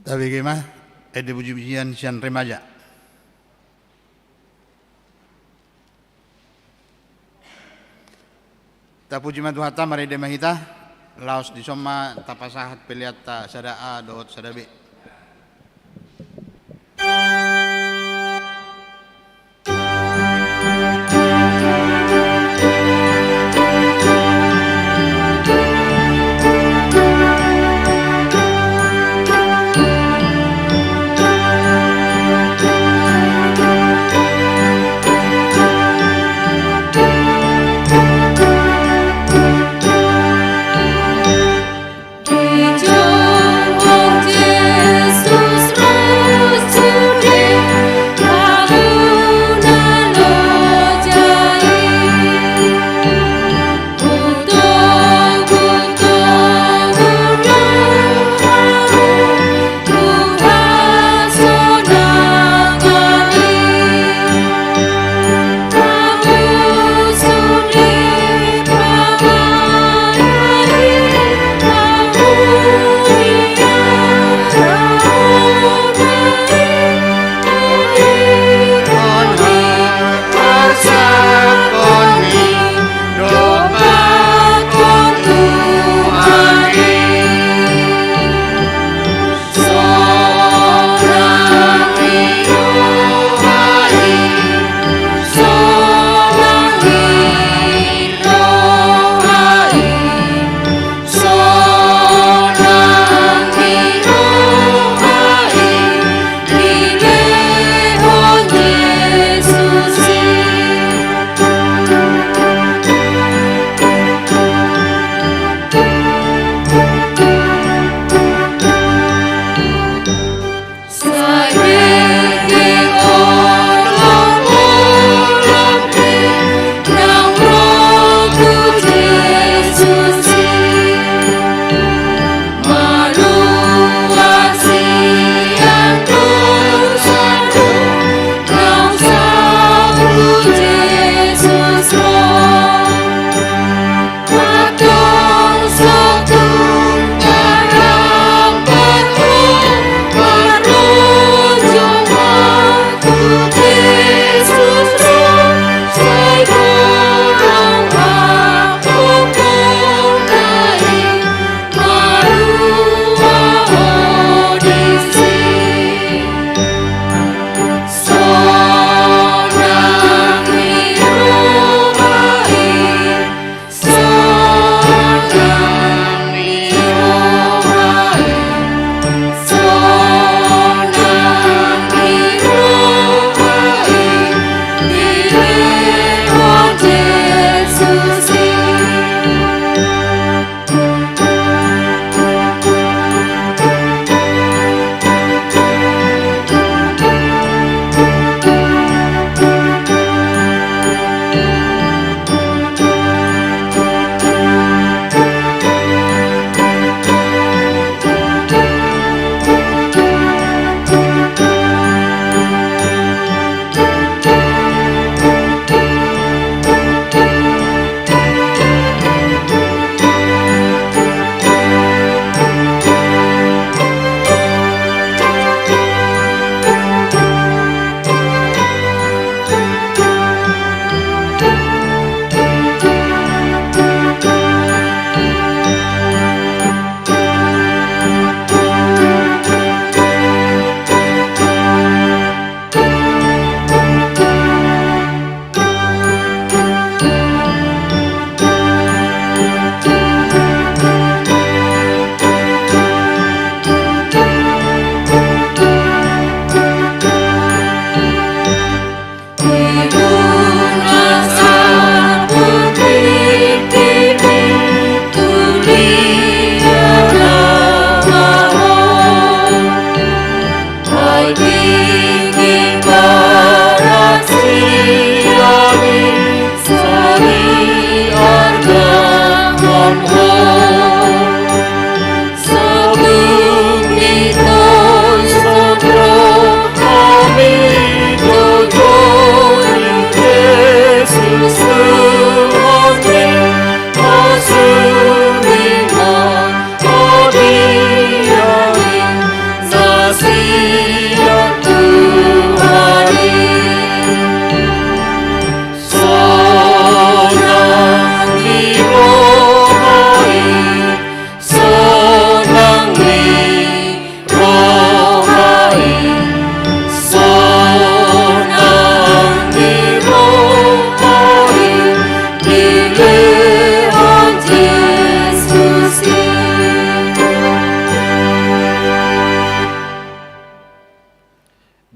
Tabege ma ende pujipujian sian remaja. Tapuji ma Tuhanta, marende ma hita, laos dison ma tapasahat peleanta sada A dohot sada B.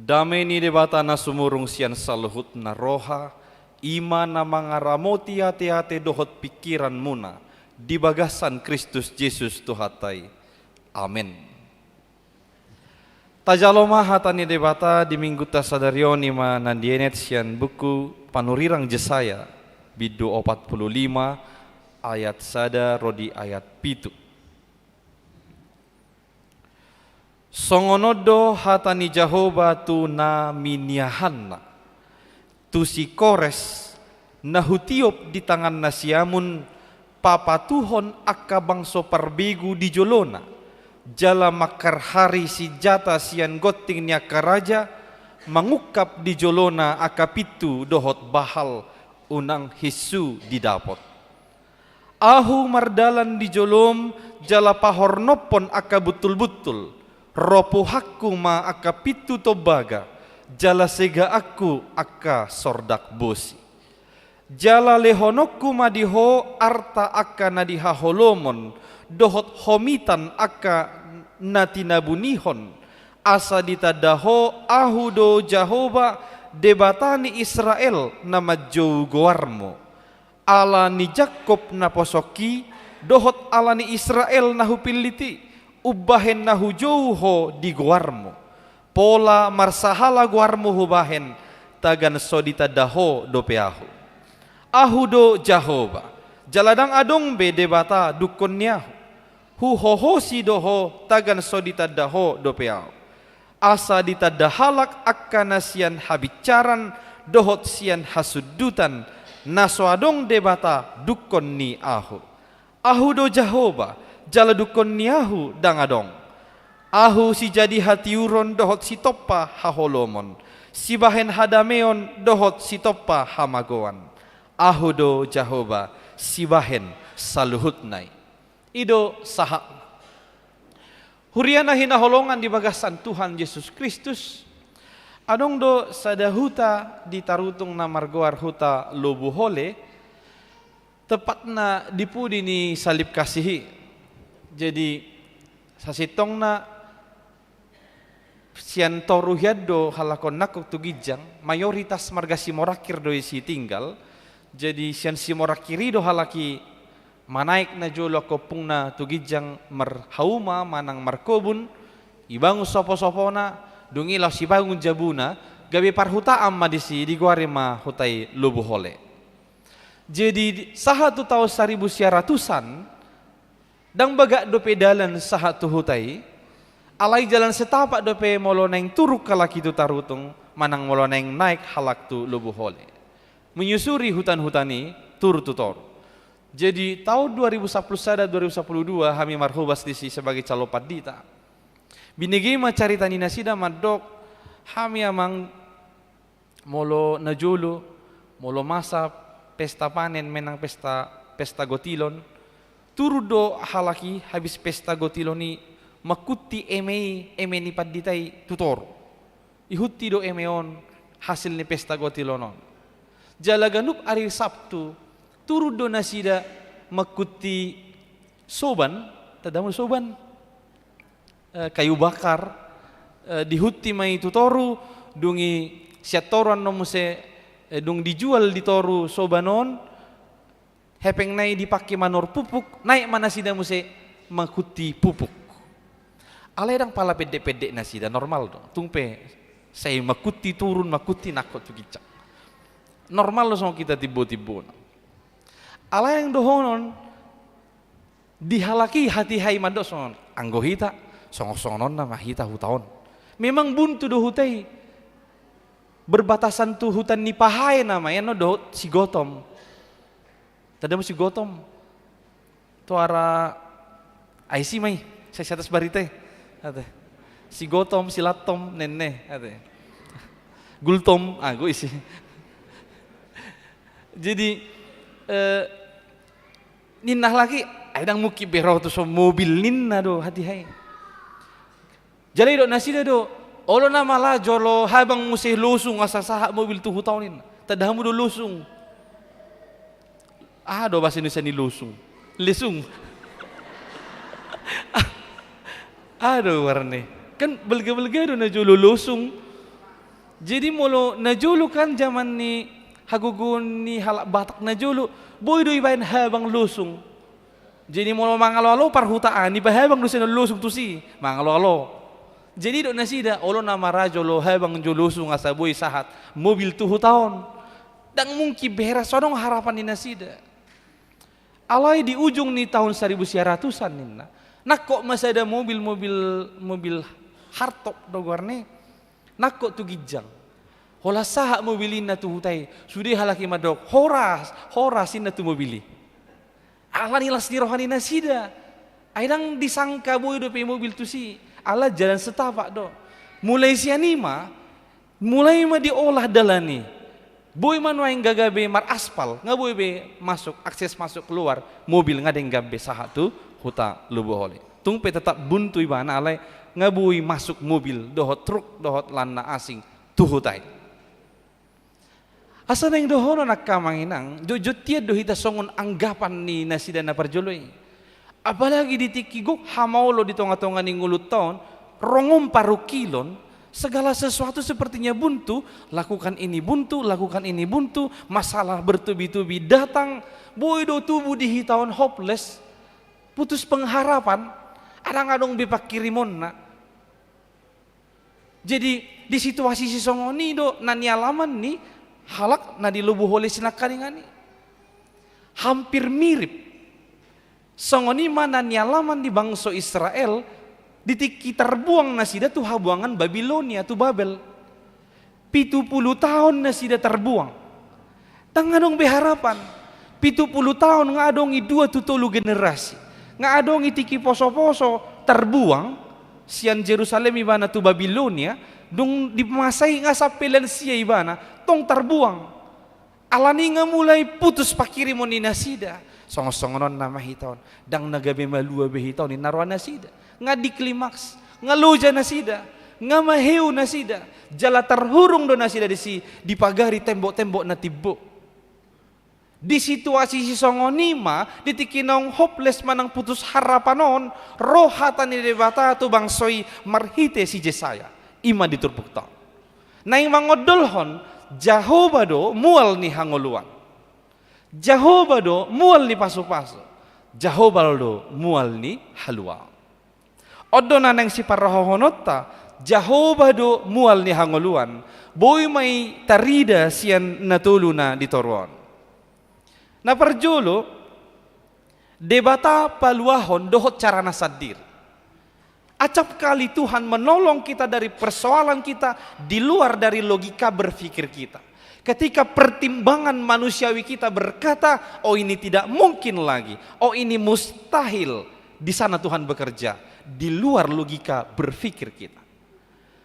Dame ni Debata na sumurung sian saluhutna roha, i ma na mangaramoti ateate dohot pingkiranmuna di bagasan Kristus Jesus Tuhanta i. Amen. Tajalo ma hata ni Debata di Minggunta sadari on, i ma na dienet sian buku panurirang Jesaya, bindu opat pulu lima, ayat sada ro di ayat pitu. Songon on do hata ni Jahowa tu na miniahanna, tu si Kores, na hutiop di tanganna siamun, papatuhon angka bangso parbegu di jolona, jala mangkarhari sinjata sian gonting ni angka raja, mangungkap di jolona angka pintu dohot bahal, unang hinsu didapot. Ahu mardalan di jolom, jala pahornophon angka buntulbuntul, ropuhanku ma angka pintu tombaga, jala segaanku angka sordak bosi. Jala lehononku ma di ho arta angka na dihaholomon, dohot homitan angka na tinabunihon, asa ditanda ho, Ahu do Jahowa, Debata ni Israel, na manjou goarmu. Ala ni Jakkob naposongki, dohot ala ni Israel na hupillit i, umbahen na hujou ho di goarmu. Pola marsahala goarmu hubahen, tagan so ditanda ho dope Ahu. Ahu do Jahowa, jala ndang adong be debata dungkon ni Ahu. Huhohosi do ho, tagan so ditanda ho dope Ahu. Asa ditanda halak angka na sian habinsaran dohot sian hasundutan, na so adong debata dungkon ni Ahu. Ahu do Jahowa, jala dungkon ni Ahu ndang adong. Ahu sijadi hatiuron dohot sitompa haholomon, sibahen hadameon dohot sitompa hamagoan. Ahu do Jahowa, sibahen saluhutna i. I do sahat. Huria na hinaholongan di bagasan Tuhan Jesus Kristus, adong do sada huta di Tarutung na margoar huta Lobuhole, tepatna di pudi ni salib kasih i. Jadi, sasintongna sian toru hian do halak on nangkok tu ginjang, mayoritas marga Simorangkir do disi tinggal. Jadi, sian Simorangkir i do halak i manaek najolo angka ompungna tu ginjang marhauma manang markobun, dibangun sopo-sopona, dung i laos dibangun jabuna, gabe parhutaan ma disi, digoari ma huta i Lobuhole. Jadi, sahat tu taon saribu sia ratusan, ndang bagak dope dalan sahat tu huta i, alai jalan setapak dope molo naeng turun halak i tu Tarutung, manang molo naeng naek halak tu Lobuhole. Menyusuri hutan-hutan i, turun tu toru. Jadi, taon dua ribu sampulu sada, dua ribu sampulu dua, hami marhobas disi sebagai calon pandita. Binege ma carita ni nasida mandok, hami amang, molo najolo, molo masa pesta panen manang pesta, pesta gotilon, turun do halak i habis pesta gotilon i, mangkuti eme i, eme ni pandita i tu toru. Ihunti do eme on hasil ni pesta gotilon on. Jala ganup ari Sabtu, turun do nasida mangkuti soban, tanda molo soban, eh, kayu bakar, eh, dihunti ma i tu toru, dung i sian toru annon muse, eh, dung dijual di toru soban on, hepengna i dipake manor pupuk, naek ma nasida muse mangkuti pupuk. Alai ndang pala pendek-pendek nasida, normal do. Tung pe sai mangkuti turun, mangkuti nangkok tu ginjang. Normal do songon hita timbo-timbona. Alai naeng dohonon, Di halak i hatiha i mandok songon, anggo hita, songon-songononna ma hita huta on. Memang buntu do huta i. Berbatasan tu huta ni Pahae nama i, annon dohot Sigotom. Tanda ma Sigotom. Tu arah, ai si ma i, sai si atas barita i. Ate. Sigotom, Silatom, nenne, ate. Gultom, ah, gue isi. Jadi, eh, ninna halak i, ai ndang mungkin be ro tu so mobil ninna do hatiha i. Jala didok nasida do, olo nama laho jolo habang muse losung asa sahat mobil tu huta on ninna. Tanda hamu do losung. Aha do bahasa Indonesia ni losung? Lesung. Aha do goarna i? Kan balga-balga do najolo losung. Jadi molo najolo kan zaman ni hagogoon ni halak Batak najolo, boi do dibaen habang losung. Jadi molo mangalo-alo parhutaan i, bahabang do sian on losung tusi, mangalo-alo. Jadi didok nasida, olo nama ra jolo habang jo losung asa boi sahat mobil tu huta on. Ndang mungkin be hera, so adong harapan ni nasida. Alai di ujung ni tahun saribu sia ratusan ninna, nangkok ma sada mobil, mobil, mobil hardtop do goarna i. Nangkok tu ginjang. Holan sahat mobil i ninna tu huta i, sude halak i mandok, horas, horas ninna tu mobil i. Alani las ni roha ni nasida. Ai ndang disangka boi dope mobil tusi. Ala jalan setapak do. Mulai sian i ma, mulai ma diolah dalan i. Boi ma nuaeng gabe maraspal, nga boi be masuk, akses masuk keluar mobil, nga denggan be sahat tu huta Lubuk Hole. Tung pe tetap buntu ibana, alai nga boi masuk mobil dohot truk dohot lan na asing tu huta i. Asa naeng dohonon angka amang inang, jotjot tian do hita songon anggapan ni nasida na parjolo i. Apalagi di tingki gok hamaolon di tonga-tonga ni ngolunta on, rongon parungkilon, segala sesuatu sepertinya buntu, lakukan ini buntu, lakukan ini buntu, masalah bertubi-tubi datang, boi do tubu di hita on hopeless, putus pengharapan, ndang adong be pangkirimonna. Jadi, di situasi sisongon i do na nialaman ni halak na di Lubuk Hole sinangkaningan i. Hampir mirip. Songon i ma na nialaman ni bangso Israel di tingki tarbuang nasida tu habuangan Babilonia, tu Babel. Pitu pulu taon nasida tarbuang. Ndang adong be harapan. Pitu pulu taon nga adong i dua tu tolu generasi. Nga adong i tingki poso-poso tarbuang, sian Jerusalem ibana tu Babilonia, dung di masa i nga sampe lansia ibana, tong tarbuang. Alani nga mulai putus pangkirimon ni nasida. Songon-songon on nama hita on. Ndang na gabe malua be hita on, ninna roha nasida. Nga diklimaks, nga loja nasida, nga maheu nasida. Jala tarhurung do nasida disi, dipagari tembok-tembok na timbo. Di situasi sisongon i ma, di tingki naung hopeless manang putus harapan on, ro hata ni Debata tu bangso i marhite si Jesaya. I ma di turpukta on. Naeng mangondolhon, Jahowa do mual ni hangoluan. Jahowa do mual ni pasu-pasu. Jahowa do mual ni haluaon. On do na naeng siparrohahononta, Jahowa do mual ni hangoluan. Boi ma i tarida sian na tolu na di toru on. Na parjolo, Debata paluahon dohot carana sandiri. Acap kali Tuhan menolong kita dari persoalan kita di luar dari logika berpikir kita. Ketika pertimbangan manusiawi kita berkata, "Oh, ini tidak mungkin lagi. Oh, ini mustahil." Di sana Tuhan bekerja, di luar logika berpikir kita.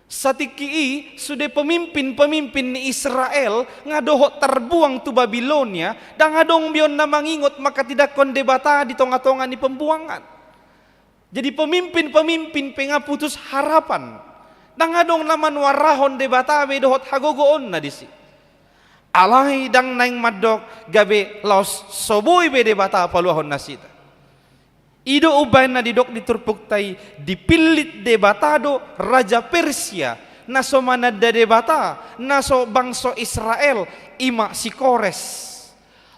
Satingki i, sude pemimpin-pemimpin ni Israel nga dohot tarbuang tu Babilonia, ndang adong be on na mangingot manghatindanghon Debata di tonga-tonga ni pembuangan. Jadi pemimpin-pemimpin pe nga putus harapan. Ndang adong na manuarahon Debata be dohot hagogoonna disi. Alai ndang naeng mandok gabe laos so boi be Debata paluahon nasida. I do umbahen na didok di turpukta i, dipillit Debata do raja Persia, na so mananda Debata, na so bangso Israel, i ma si Kores.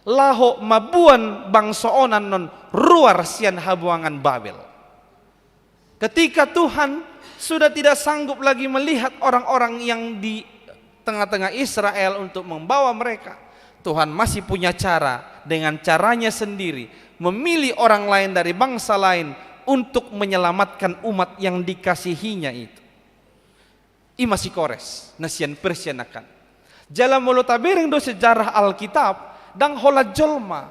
Laho mamboan bangso on annon ruar sian habuangan Babel. Ketika Tuhan sudah tidak sanggup lagi melihat orang-orang yang di tengah-tengah Israel untuk membawa mereka, Tuhan masih punya cara dengan caranya sendiri, memilih orang lain dari bangsa lain untuk menyelamatkan umat yang dikasihinya itu. I ma si Kores, na sian Persia nangkin. Jala molo tabereng do sejarah Alkitab, ndang holan jolma.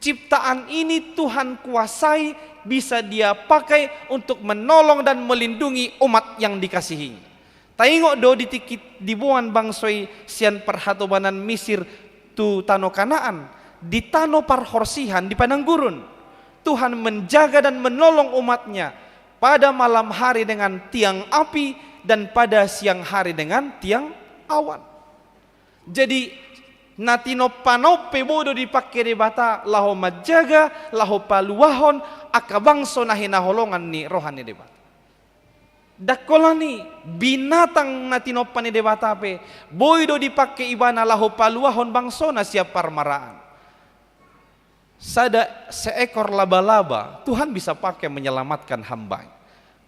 Ciptaan ini Tuhan kuasai, bisa Dia pakai untuk menolong dan melindungi umat yang dikasihi. Taingot do di tingki diboan bangso i sian parhatobanan Misir tu tano Kanaan, di tano parhorsihan, di padang gurun. Tuhan menjaga dan menolong umat-Nya pada malam hari dengan tiang api dan pada siang hari dengan tiang awan. Jadi, na tinompa on pe boi do dipangke Debata laho manjaga, laho paluahon angka bangso na hinaholongan ni roha ni Debata. Ndang holan i, binatang na tinompa ni Debata pe boi do dipangke ibana laho paluahon bangsona sian parmaraan. Sada seekor laba-laba, Tuhan bisa pakai menyelamatkan hamba-Nya.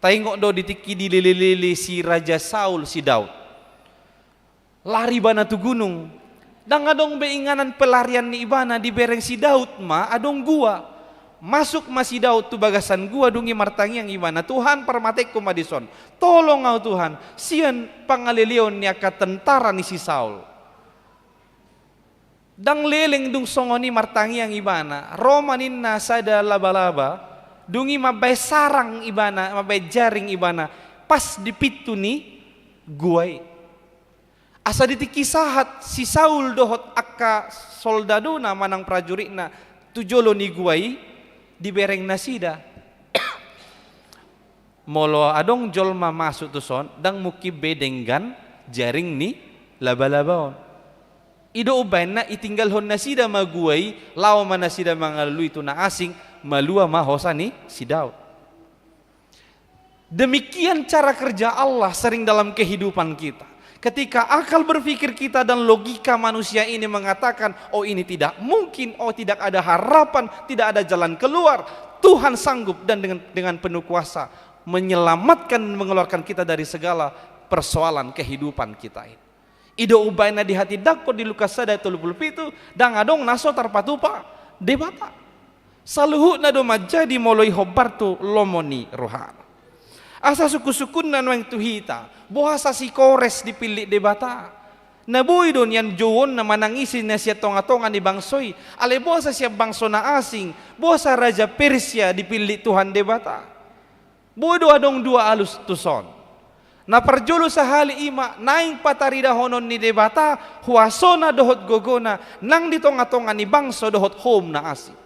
Taingot do di tingki dilele-lele si Raja Saul si Daud. Lari ibana tu gunung. Ndang adong be inganan pelarian ni ibana, dibereng si Daud ma adong gua. Masuk ma si Daud tu bagasan gua, dung i martangiang ibana, "Tuhan, parmatengku ma dison. Tolong ahu Tuhan, sian pangaleleon ni angka tentara ni si Saul." Ndang leleng dung songon i martangiang ibana, ro ma ninna sada laba-laba, dung i mambaen sarang ibana, mambaen jaring ibana, pas di pintu ni gua i. Asa di tingki sahat si Saul dohot angka soldaduna manang prajuritna tu jolo ni gua i, dibereng nasida. Molo adong jolma masuk tuson, ndang mungkin be denggan jaring ni laba-laba on. I do umbahen na itinggalhon nasida ma gua i, laho ma nasida mangalului tu na asing, malua ma hosa ni si Daud. Demikian cara kerja Allah sering dalam kehidupan kita. Ketika akal berpikir kita dan logika manusia ini mengatakan, "Oh, ini tidak mungkin, oh, tidak ada harapan, tidak ada jalan keluar," Tuhan sanggup dan dengan, dengan penuh kuasa menyelamatkan dan mengeluarkan kita dari segala persoalan kehidupan kita ini. I do umbahen na dihatindangkon di Lukas sada tolu pulu pitu, ndang adong na so tarpatupa Debata. Saluhutna do manjadi molo ihombar tu lomo ni rohana. Asa sungkun-sungkunna nuaeng tu hita, boasa si Kores dipillit Debata? Na boi do nian jouonna manang isi na sian tonga-tonga ni bangso i, alai boasa sian bangso na asing, boasa raja Persia dipillit Tuhan Debata? Boi do adong dua alus tuson. Na parjolo sahali i ma naeng pataridahonon ni Debata huasona dohot gogona nang di tonga-tonga ni bangso dohot houm na asing.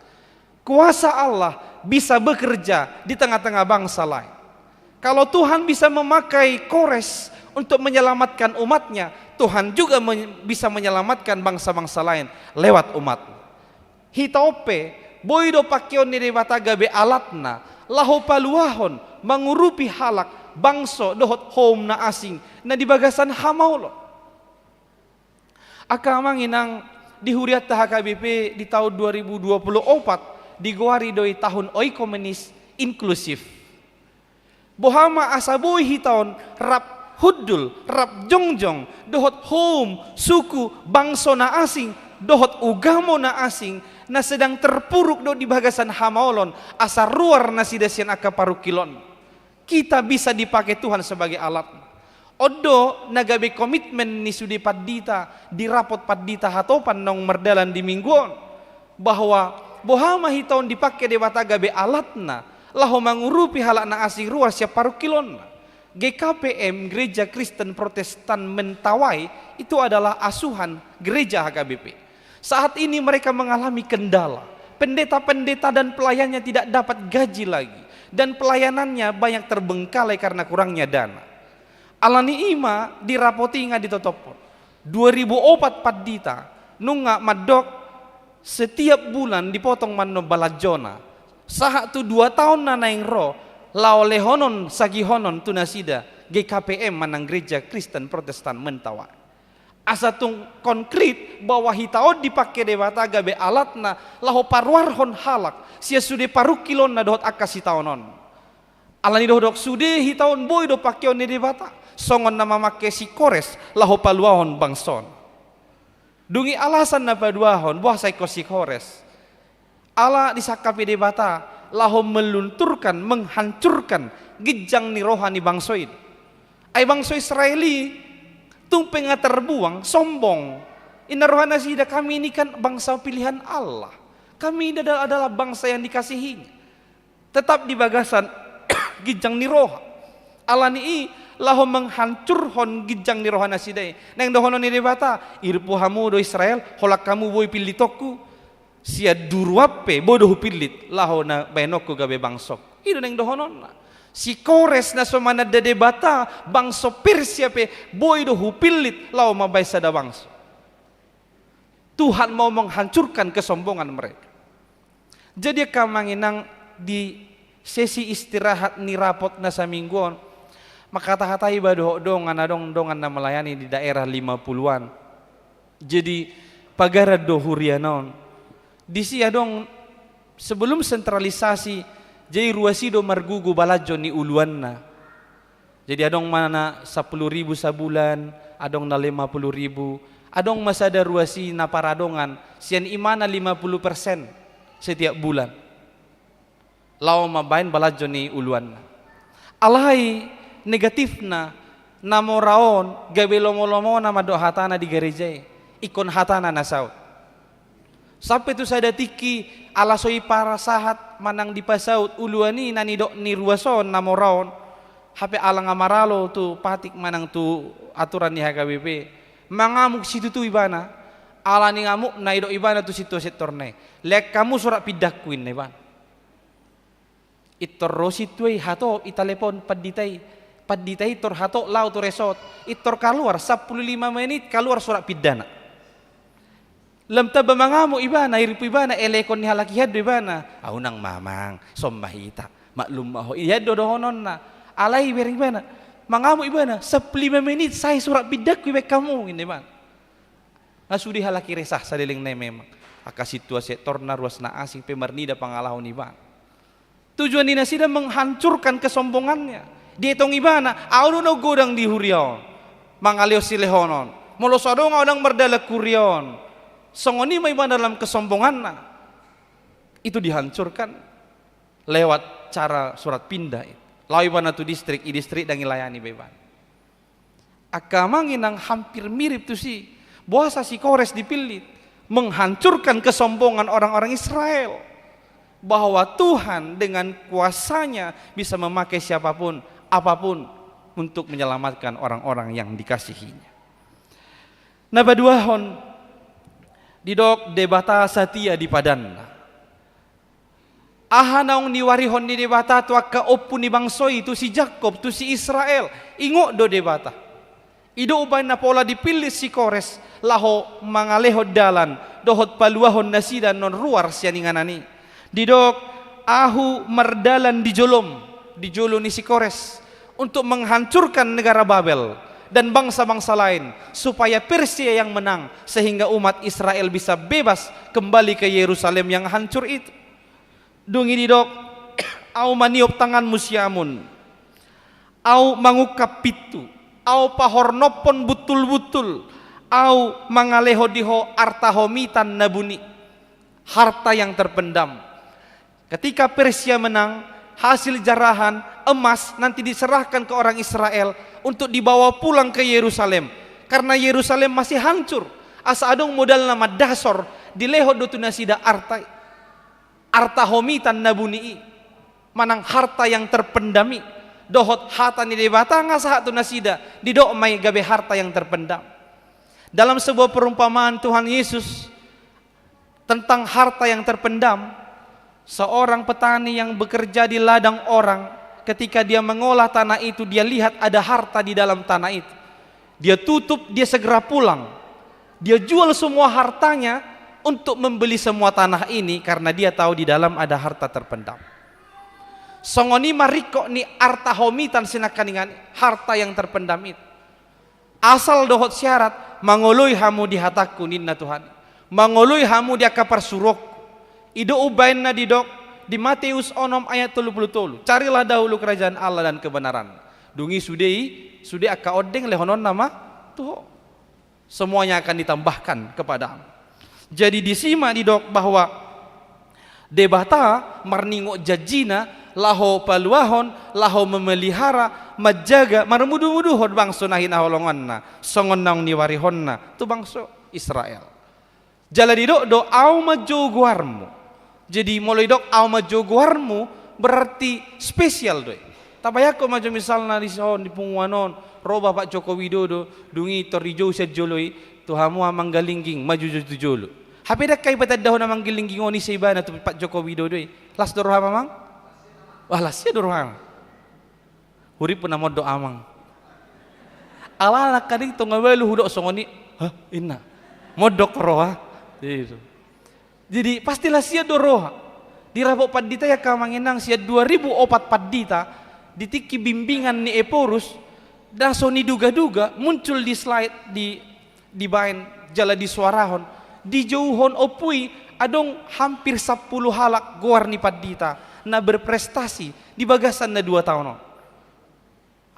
Kuasa Allah bisa bekerja di tengah-tengah bangsa lain. Kalau Tuhan bisa memakai Kores untuk menyelamatkan umat-Nya, Tuhan juga men-, bisa menyelamatkan bangsa-bangsa lain lewat umat-Nya. Hita on pe, boi do pangkeon ni Debata gabe alatna, laho paluahon, mangurupi halak, bangso, dohot houm na asing, na di bagasan hamaolon. Angka amang inang, di hurianta H K B P di taon dua ribu dua pulu opat, digoari do i tahun oikomenis inklusif. Boha ma asa boi hita on rap hundul, rap jongjong, dohot houm, suku, bangso na asing, dohot ugamo na asing, na sedang terpuruk do di bagasan hamaolon, asa ruar nasida sian angka parungkilon. Kita bisa dipake Tuhan sebagai alat. On do na gabe komitmen ni sude pandita di rapot pandita hatopan naung mardalan di minggu on, bahwa boha ma hita on dipake Debata gabe alatna, laho mangurupi halak na asing ruar sian parungkilonna. G K P M, Gereja Kristen Protestan Mentawai, itu adalah asuhan gereja H K B P. Saat ini mereka mengalami kendala. Pendeta-pendeta dan pelayannya tidak dapat gaji lagi. Dan pelayanannya banyak terbengkalai karena kurangnya dana. Alani i ma di rapot i nga ditotophon. Dua ribu opat pandita, nunga mandok setiap bulan dipotong ma annon balanjona. Sahat tu dua taon na naeng ro, laho lehonon sagihonon tu nasida G K P M manang Gereja Kristen Protestan Mentawai. Asa tung konkrit bahwa hita on dipake Debata gabe alatna laho paruarhon halak sian sude parungkilonna dohot angka sitaonon. Alani dohot sude hita on boi do pangkeon ni Debata, songon na mamake si Kores laho paluahon bangson. Dung i alasan na paduahon, boasa ingkon si Kores. Ala disangkapi Debata laho melunturkan, menghancurkan ginjang ni roha ni bangso i. Ai bangso Israel i tung pe nga terbuang, sombong. Inna rohanasida, kami ini kan bangsa pilihan Allah. Kami ini adalah, adalah bangsa yang dikasihi-Nya. Tetap di bagasan ginjang ni roha. Alani i laho menghancurhon ginjang ni rohanasida i. Naeng dohonon ni Debata, irpu hamu do Israel, holan hamu boi pillitonku. Sian duruan pe boi do hupillit laho na baenonku gabe bangsongku. I do naeng dohononna. Si Kores na so mananda Debata, bangso Persia pe boi do hupillit laho mambaen sada bangso. Tuhan mau menghancurkan kesombongan mereka. Jadi angka amang inang, di sesi istirahat ni rapot na saminggu on, mangkatahatai iba dohot dongan, adong dongan na melayani di daerah lima puluhan. Jadi pagaran do huriana on. Disi adong, sebelum sentralisasi, jadi ruas i do margugu balanjo ni uluanna. Jadi adong ma na sampulu ribu sabulan, adong na lima puluh ribu, adong ma sada ruas i na paradongan, sian i ma na lima puluh persen setiap bulan. Laho mambaen balanjo ni uluanna. Alai negatifna, na mora on gabe lomo-lomona mandok hatana di gareja i, ingkon hatana na saut. Sampe tu sada tingki, ala so diparasahat manang dipasaut uluan i na nidok ni ruas on na mora on, hape ala nga maralo tu patik manang tu aturan ni H K B P, mangamuk situtu ibana. Alani ngamukna, didok ibana tu sintua sektorna i, lean hamu surat pindangku, ninna ibana. Intor ro sintua i, hatop, ditelepon pandita i. Pandita i intor hatop laho tu resort. Intor kaluar, sampulu lima menit kaluar surat pindana. Lam tamba mangamuk ibana, irpu ibana, elekon ni halak i, ian do ibana. Ahu nang mamang, son ma hita. Maklum ma ho. Ian do dohononna. Alai bereng ibana, mangamuk ibana, sampulu lima menit sai surat pindangku dibaen hamu, ninna ibana. Nga sude halak i resah salelengna i memang. Angka sintua sektorna, ruas na asing pe marnida pangalaho ni ibana. Tujuan ni nasida menghancurkan kesombongannya. Dietong ibana, ahu do na godang di huria on mangalehon silehonon. Molo so adong ahu ndang mardalan huria on. Songon i ma ibana dalam kesombonganna. Itu dihancurkan lewat cara surat pindah. Laho ibana tu distrik, i distrik ndang dilayani be ibana. Angka amang inang, hampir mirip tusi. Boasa si Kores dipillit? Menghancurkan kesombongan orang-orang Israel, bahwa Tuhan dengan kuasa-Nya bisa memakai siapapun, apapun, untuk menyelamatkan orang-orang yang dikasihi-Nya. Na paduahon, didok Debata satia di padanna. Aha naung niuarihon ni Debata tu angka ompu ni bangso i, tu si Jakob, tu si Israel? Ingot do Debata. I do umbahen na pola dipillit si Kores laho mangalehon dalan dohot paluahon nasida annon ruar sian inganan i. Didok, ahu mardalan di jolom, di jolo ni si Kores, untuk menghancurkan negara Babel dan bangsa-bangsa lain, supaya Persia yang menang, sehingga umat Israel bisa bebas kembali ke Yerusalem yang hancur itu. Dung i didok, ahu maniop tanganmu siamun, ahu mangungkap pintu, ahu pahornophon buntulbuntul, ahu mangalehon di ho arta homitan na buni, harta yang terpendam. Ketika Persia menang, hasil jarahan emas nanti diserahkan ke orang Israel untuk dibawa pulang ke Yerusalem, karena Yerusalem masih hancur. Asa adong modalna mandasor, dilehon do tu nasida arta i. Arta homitan na buni i, manang harta yang terpendam i, dohot hata ni Debata nga sahat tu nasida, didok ma i gabe harta yang terpendam. Dalam sebuah perumpamaan Tuhan Yesus tentang harta yang terpendam, seorang petani yang bekerja di ladang orang, ketika dia mengolah tanah itu, dia lihat ada harta di dalam tanah itu. Dia tutup, dia segera pulang. Dia jual semua hartanya untuk membeli semua tanah ini karena dia tahu di dalam ada harta terpendam. Songon i ma ringkot ni arta homitan, sinangkaningan, harta yang terpendam itu. Asal dohot syarat, mangoloi hamu di hatangku, ninna Tuhan. Mangoloi hamu di angka parsuruonku. I do umbahen na didok di Mateus onom ayat tolu pulu tolu, carilah dahulu kerajaan Allah dan kebenaran. Dung i sude i, sude angka ondeng lehononna ma tu ho. Semuanya akan ditambahkan kepadamu. Jadi disi ma didok bahwa Debata marningot janjina laho paluahon, laho memelihara, manjaga, marmudu-muduhon bangso na hinaholonganna, songon naung niwarihonna tu bangso Israel. Jala didok do, Ahu manjou goarmu. Jadi molo didok Ahu manjou goarmu, berarti spesial do i. Tabayangkon ma jo misalna di son, di punguan on, ro Bapak Joko Widodo, dung i tor dijou sian jolo i, tu hamu Amang Galingging, maju jo tu jolo. Hape ndang hea ipatandahon Amang Galingging on ise ibana tu Pak Joko Widodo i. Las do roham, Amang? Wah, las ia do rohana. Hurippu na mondok, Amang. Alana nangkaning tonga balu hudok songon i, hah, inna. Mondok roha. Jadi pasti las ia do roha. Di rapot pandita i, angka amang inang, sian dua ribu opat pandita, di tingki bimbingan ni Ephorus, na so niduga-duga muncul di slide, di dibaen jala disuarahon, dijouhon ompu i adong hampir sampulu halak goar ni pandita na berprestasi di bagasan na dua taon on.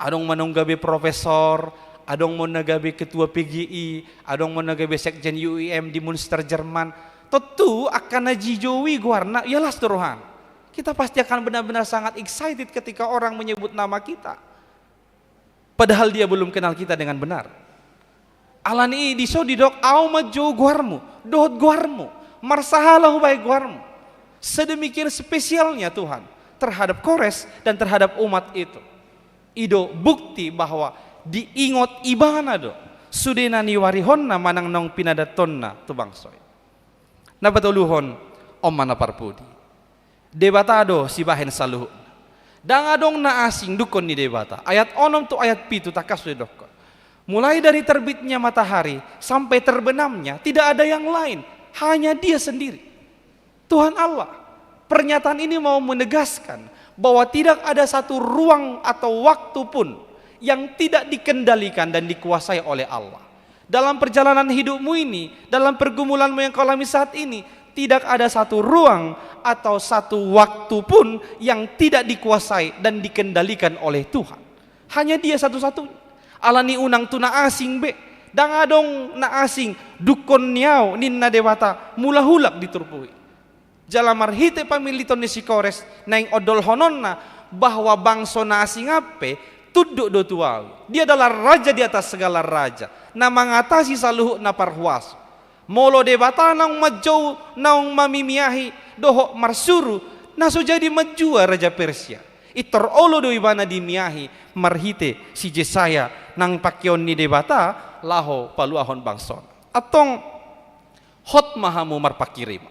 Adong ma naung gabe profesor, adong ma na gabe ketua P G I, adong ma na gabe sekjen U I M di Munster Jerman. Tontu angka na dijou i goarna, ia las do rohana. Kita pasti akan benar-benar sangat excited ketika orang menyebut nama kita. Padahal dia belum kenal kita dengan benar. Alani i dison didok, Ahu manjou goarmu, dohot goarmu, marsahala hubaen goarmu. Sedemikian spesialnya Tuhan terhadap Kores dan terhadap umat itu. I do bukti bahwa diingot Ibana do sude na niwarihonna manang naung pinadatonna tu bangso i. Na patoluhon, on ma na parpudi. Debata do sibahen saluhutna. Ndang adong na asing dungkon ni Debata. Ayat onom tu ayat pitu tangkas do didokkon. Mulai dari terbitnya matahari sampai terbenamnya, tidak ada yang lain, hanya Dia sendiri. Tuhan Allah. Pernyataan ini mau menegaskan bahwa tidak ada satu ruang atau waktu pun yang tidak dikendalikan dan dikuasai oleh Allah. Dalam perjalanan hidupmu ini, dalam pergumulanmu yang kau alami saat ini, tidak ada satu ruang atau satu waktu pun yang tidak dikuasai dan dikendalikan oleh Tuhan. Hanya Dia satu-satunya. Alani unang tu na asing be, ndang adong na asing dungkon ni ahu, ninna Debata mulak-ulak di turpuk i. Jala marhite pamiliton ni si Kores, naeng ondolhononna bahwa bangso na asing an pe tunduk do tu ahu. Dia adalah raja di atas segala raja, na mangatasi saluhut na parhuaso. Molo Debata naung manjou, naung mamimiahi dohot marsuru, na so jadi manjua raja Persia. Pintor olo do Ibana dimiahi marhite si Jesaya nang pangkeon ni Debata laho paluahon bangsona. Antong, hot ma hamu marpangkirimon.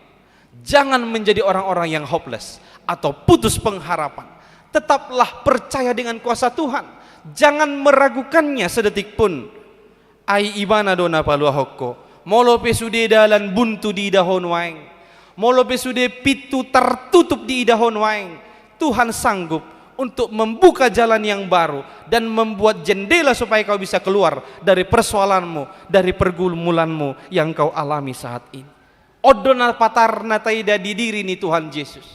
Jangan menjadi orang-orang yang hopeless atau putus pengharapan. Tetaplah percaya dengan kuasa Tuhan. Jangan meragukannya sedetik pun. Ai Ibana do na paluahon ho. Molo pe sude dalan buntu diida ho nuaeng, molo pe sude pintu tertutup diida ho nuaeng, Tuhan sanggup untuk membuka jalan yang baru dan membuat jendela supaya kau bisa keluar dari persoalanmu, dari pergumulanmu yang kau alami saat ini. On do na patar na taida di diri ni Tuhan Jesus.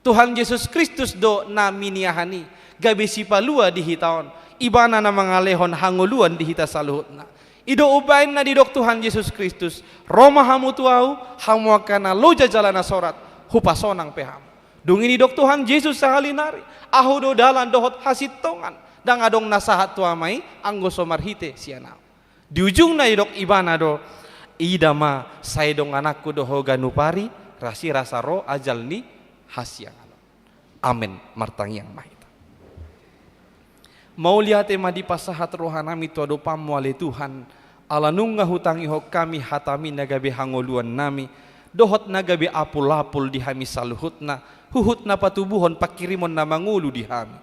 Tuhan Jesus Kristus do na miniahan i, gabe sipalua di hita on. Ibana na mangalehon hangoluan di hita saluhutna. I do umbaen na didok Tuhan Jesus Kristus, ro ma hamu tu ahu, hamu angka na loja jala na sorat, hupasonang pe hamu. Dung i didok Tuhan Jesus sahali nari, ahu do dalan dohot hasintongan, ndang adong na sahat tu Ama i anggo so marhite sian ahu. Di ujungna didok Ibana do, ida ma, sai dongananku do ho ganup ari, rasirasa ro ajal ni hasiangan on. Amen. Martangiang ma hita. Mauliate ma dipasahat rohanami tu adopanmu ale Tuhan, ala nunga hutangihon hami hatami na gabe hangoluannami, dohot na gabe apulapul di hami saluhutna, huhut na patubuhon pangkirimon na mangolu di hami.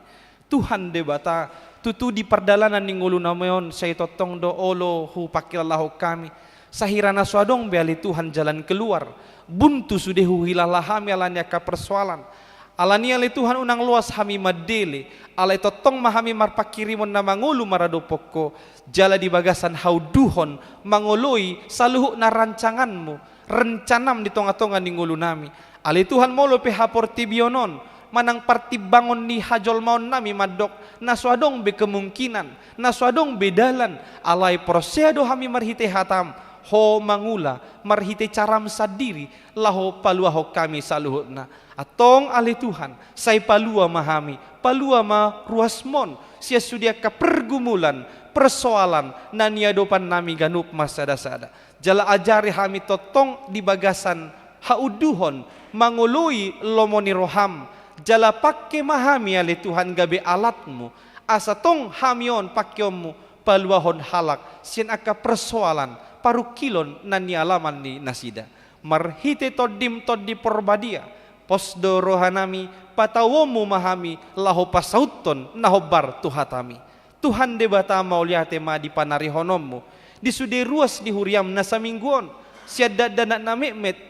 Tuhan Debata, tutu di pardalanan ni ngolunami on sai tongtong do olo hupangkilalahon hami. Sahira na so adong be ale Tuhan jalan keluar, buntu sude huhilala hami ala ni angka persoalan. Alani i ale Tuhan unang loas hami mandele, alai tongtong ma hami marpangkirimon na mangolu maradophon ho, jala di bagasan hauduhon mangoloi saluhutna rancanganmu, rencanam di tonga-tonga ni ngolunami. Ale Tuhan molo pe haportibion on, manang partimbangon ni hajolmaonnami mandok, na so adong be kemungkinan, na so adong be dalan, alai porsea do hami marhite hataM, Ho mangula marhite caraM sandiri, laho paluahon hami saluhutna. Antong ale Tuhan, sai palua ma hami, palua ma ruasMon, sian sude angka pergumulan, persoalan, na niadopannami ganup marsadasada. Jala ajari hami tongtong di bagasan haunduhon, mangoloi lomo ni rohaM, jala pangke ma hami ale Tuhan gabe alatMu, asa tong hami on pangkeonMu, paluahon halak, sian angka persoalan, parungkilon, na nialaman ni nasida. Marhite TondiM Tondi Porbadia, pos do rohanami, patauonMu ma hami, laho pasauthon, na hombar tu hatami. Tuhan Debata mauliate ma di panarihononMu, di sude ruas ni huriaM na saminggu on, sian dakdanak na metmet,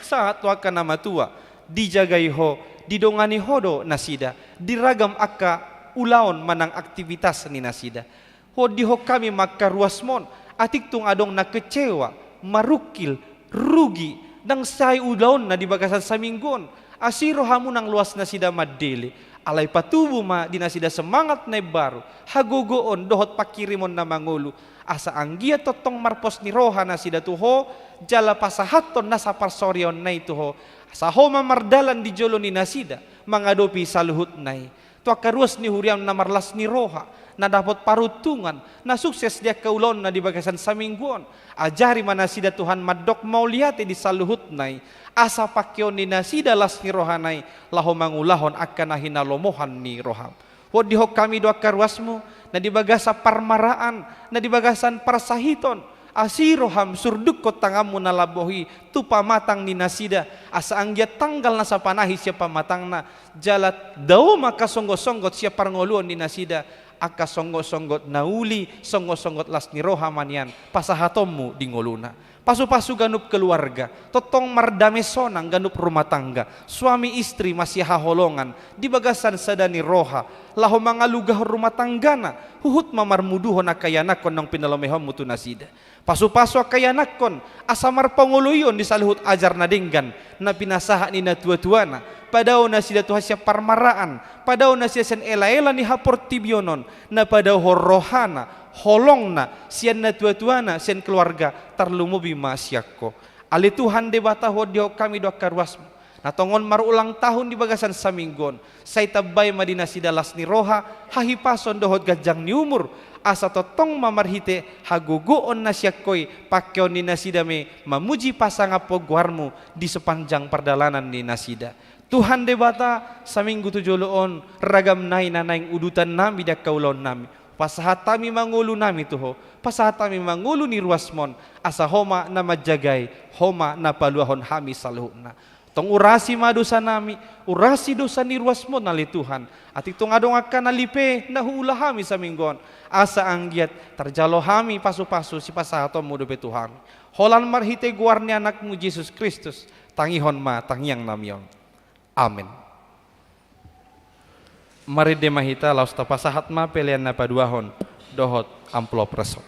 sahat tu angka na matua, dijagai Ho, didongani Ho do nasida, di ragam angka ulaon manang aktivitas ni nasida. Hondihon hami ma angka ruasMon, atik tung adong na kecewa, marungkil, rugi, ndang sai ulaonna di bagasan saminggu on, asi rohaMu nang loas nasida mandele, alai patubu ma di nasida semangat na imbaru, hagogoon dohot panghirimon na mangolu, asa anggiat tongtong marpos ni roha nasida tu Ho, jala pasahathon nasa parsorionna i tu Ho, asa Ho ma mardalan di jolo ni nasida, mangadopi saluhutna i. Tu angka ruas ni huriaM na marlas ni roha, na dapot paruntungan, na sukses di angka ulaonna di bagasan saminggu on. Ajari ma nasida Tuhan mandok mauliate di saluhutna i, asa pangkeon ni nasida las ni rohana i, laho mangulahon angka na hinalomohan ni rohaM. Hondihon hami do angka ruasMu, na di bagasan parmaraan, na di bagasan parsahiton, asi rohaM surdukkon tanganMu na lambok i, tu pamatang ni nasida, asa anggiat tanggal nasa panahi sian pamatangna, jala dao ma angka songgot-songgot sian parngoluon ni nasida, angka songgot-songgot na uli, songgot-songgot las ni roha ma nian, pasahatonMu di ngoluna. Pasu-pasu ganup keluarga, tongtong mardame sonang ganup rumah tangga, suami istri masihaholongan, di bagasan sada ni roha, laho mangalugahon rumah tanggana, huhut ma marmuduhon angka ianakhon naung pinalomehonMu tu nasida. Pasu-pasu angka ianakhon, asa marpangoloion di saluhut ajar na denggan, na pinasahat ni natua-tuana, padao nasida Tuhan sian parmaraan, padao nasida sian ela-ela ni haportibionon, na padaohon rohana, holongna, sian natua-tuana, sian keluarga, tarlumobi ma sian Ho. Ale Tuhan Debata, hondihon hami do angka ruasMu, na tongon marulang tahun di bagasan saminggu on, sai tambai ma di nasida las ni roha, hahipason dohot ganjang ni umur, asa tongtong ma marhite hagogoon na sian Ho i, pangkeon ni nasida ma i mamuji pasangaphon goarMu di sepanjang pardalanan ni nasida. Tuhan Debata, saminggu tu jolo on, ragam nai na naeng udutannami di angka ulaonnami. Pasahat hami ma ngolunami tu Ho, pasahat hami ma ngolu ni ruasMon, asa Ho ma na manjagai, Ho ma na paluahon hami saluhutna. Tong urasi ma dosanami, urasi dosa ni ruasMon ale Tuhan. Atik tung adong angka na lipe, na huula hami saminggu on, asa anggiat tarjalo hami pasu-pasu sipasahatonMu dope tu hami. Holan marhite goar ni AnakMu Jesus Kristus, tangihon ma tangiangnami on. Amen. Marende ma hita, laos tapasahat ma pelean na paduahon dohot amplop resop.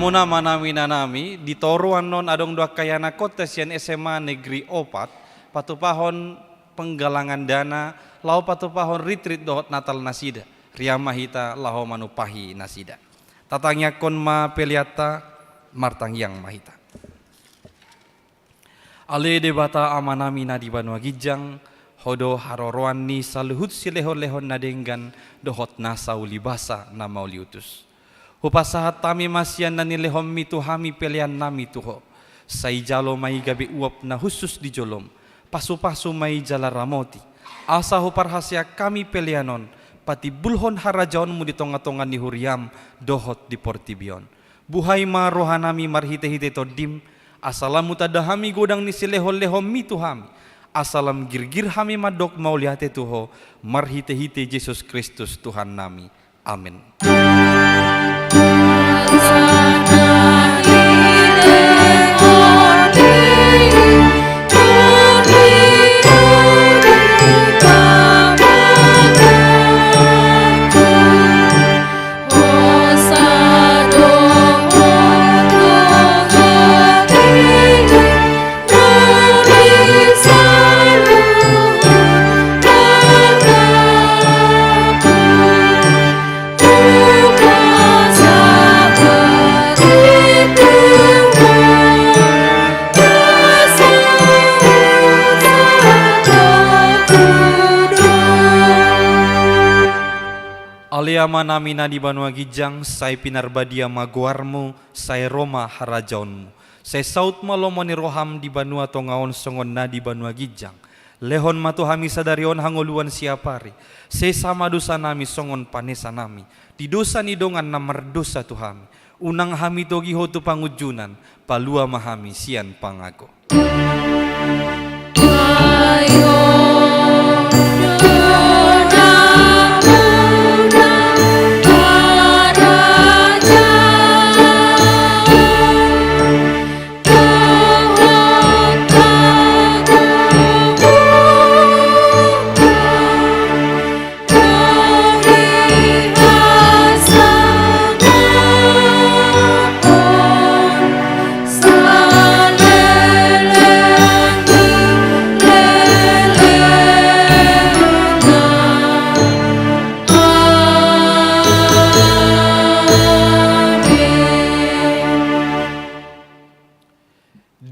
Muna manami nanami, di toruan on adong do angka ianakhonta sian S M A Negeri Opat, patupahon penggalangan dana, laho patupahon ritrit dohot Natal nasida, rian ma hita laho manumpahi nasida. Tatangiangkon ma peleanta, martangiang ma hita. Ale Debata Amanami na di banua ginjang, Ho do haroroan ni saluhut silehonlehon na denggan dohot nasa ulibasa na mauliutus. Hupasahat hami ma sian na nilehonmi tu hami peleannami tu Ho. Sai jalo ma i gabe uap na hushus di jolom, pasupasu ma i jala ramoti, asa huparhaseang hami pelean on patimbulhon harajaonmu di tongatonga ni huriam dohot di portibi on. Buhai ma rohanami marhitehite Tondim, asa lam hutanda hami godang ni silehonlehonmi tu hami, asa lam girgir hami mandok mauliate tu Ho, marhitehite Jesus Kristus Tuhannami. Amen. Ale Amanami na di banua ginjang, sai pinarbadia ma goarmu, sai ro ma harajaonmu. Sai saut ma lomo ni roham di banua tonga on songon na di banua ginjang. Lehon ma tu hami sadari on hangoluan siapari. Sesa ma dosanami songon panesanami di dosa ni dongan na mardosa tu hami. Unang hami togi Ho tu pangunjunan, palua ma hami sian pangago.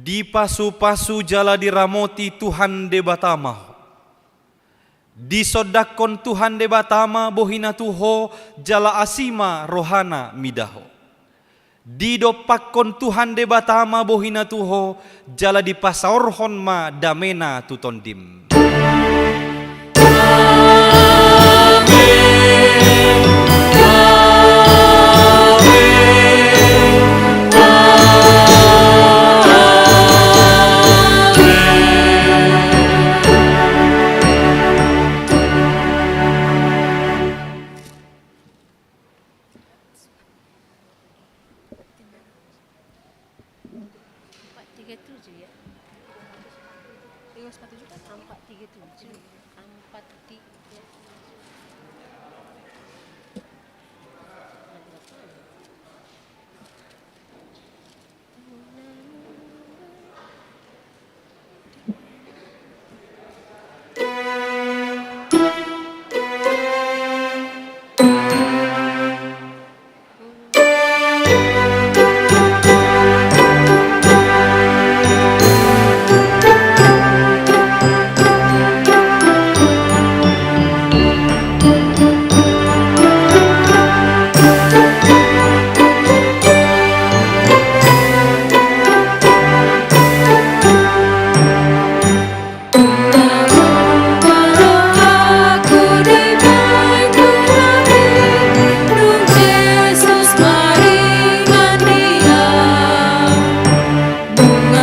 Dipasupasu jala diramoti Tuhan Debata ma ho. Disondangkon Tuhan Debata ma bohina tu ho, jala asi ma rohana mida ho. Didompakkon Tuhan Debata ma bohina tu ho, jala dipasaorhon ma damena tu tondim. Empat tiga tujuh ya? Tiga sepatu juga? Empat tiga tujuh. Empat tiga.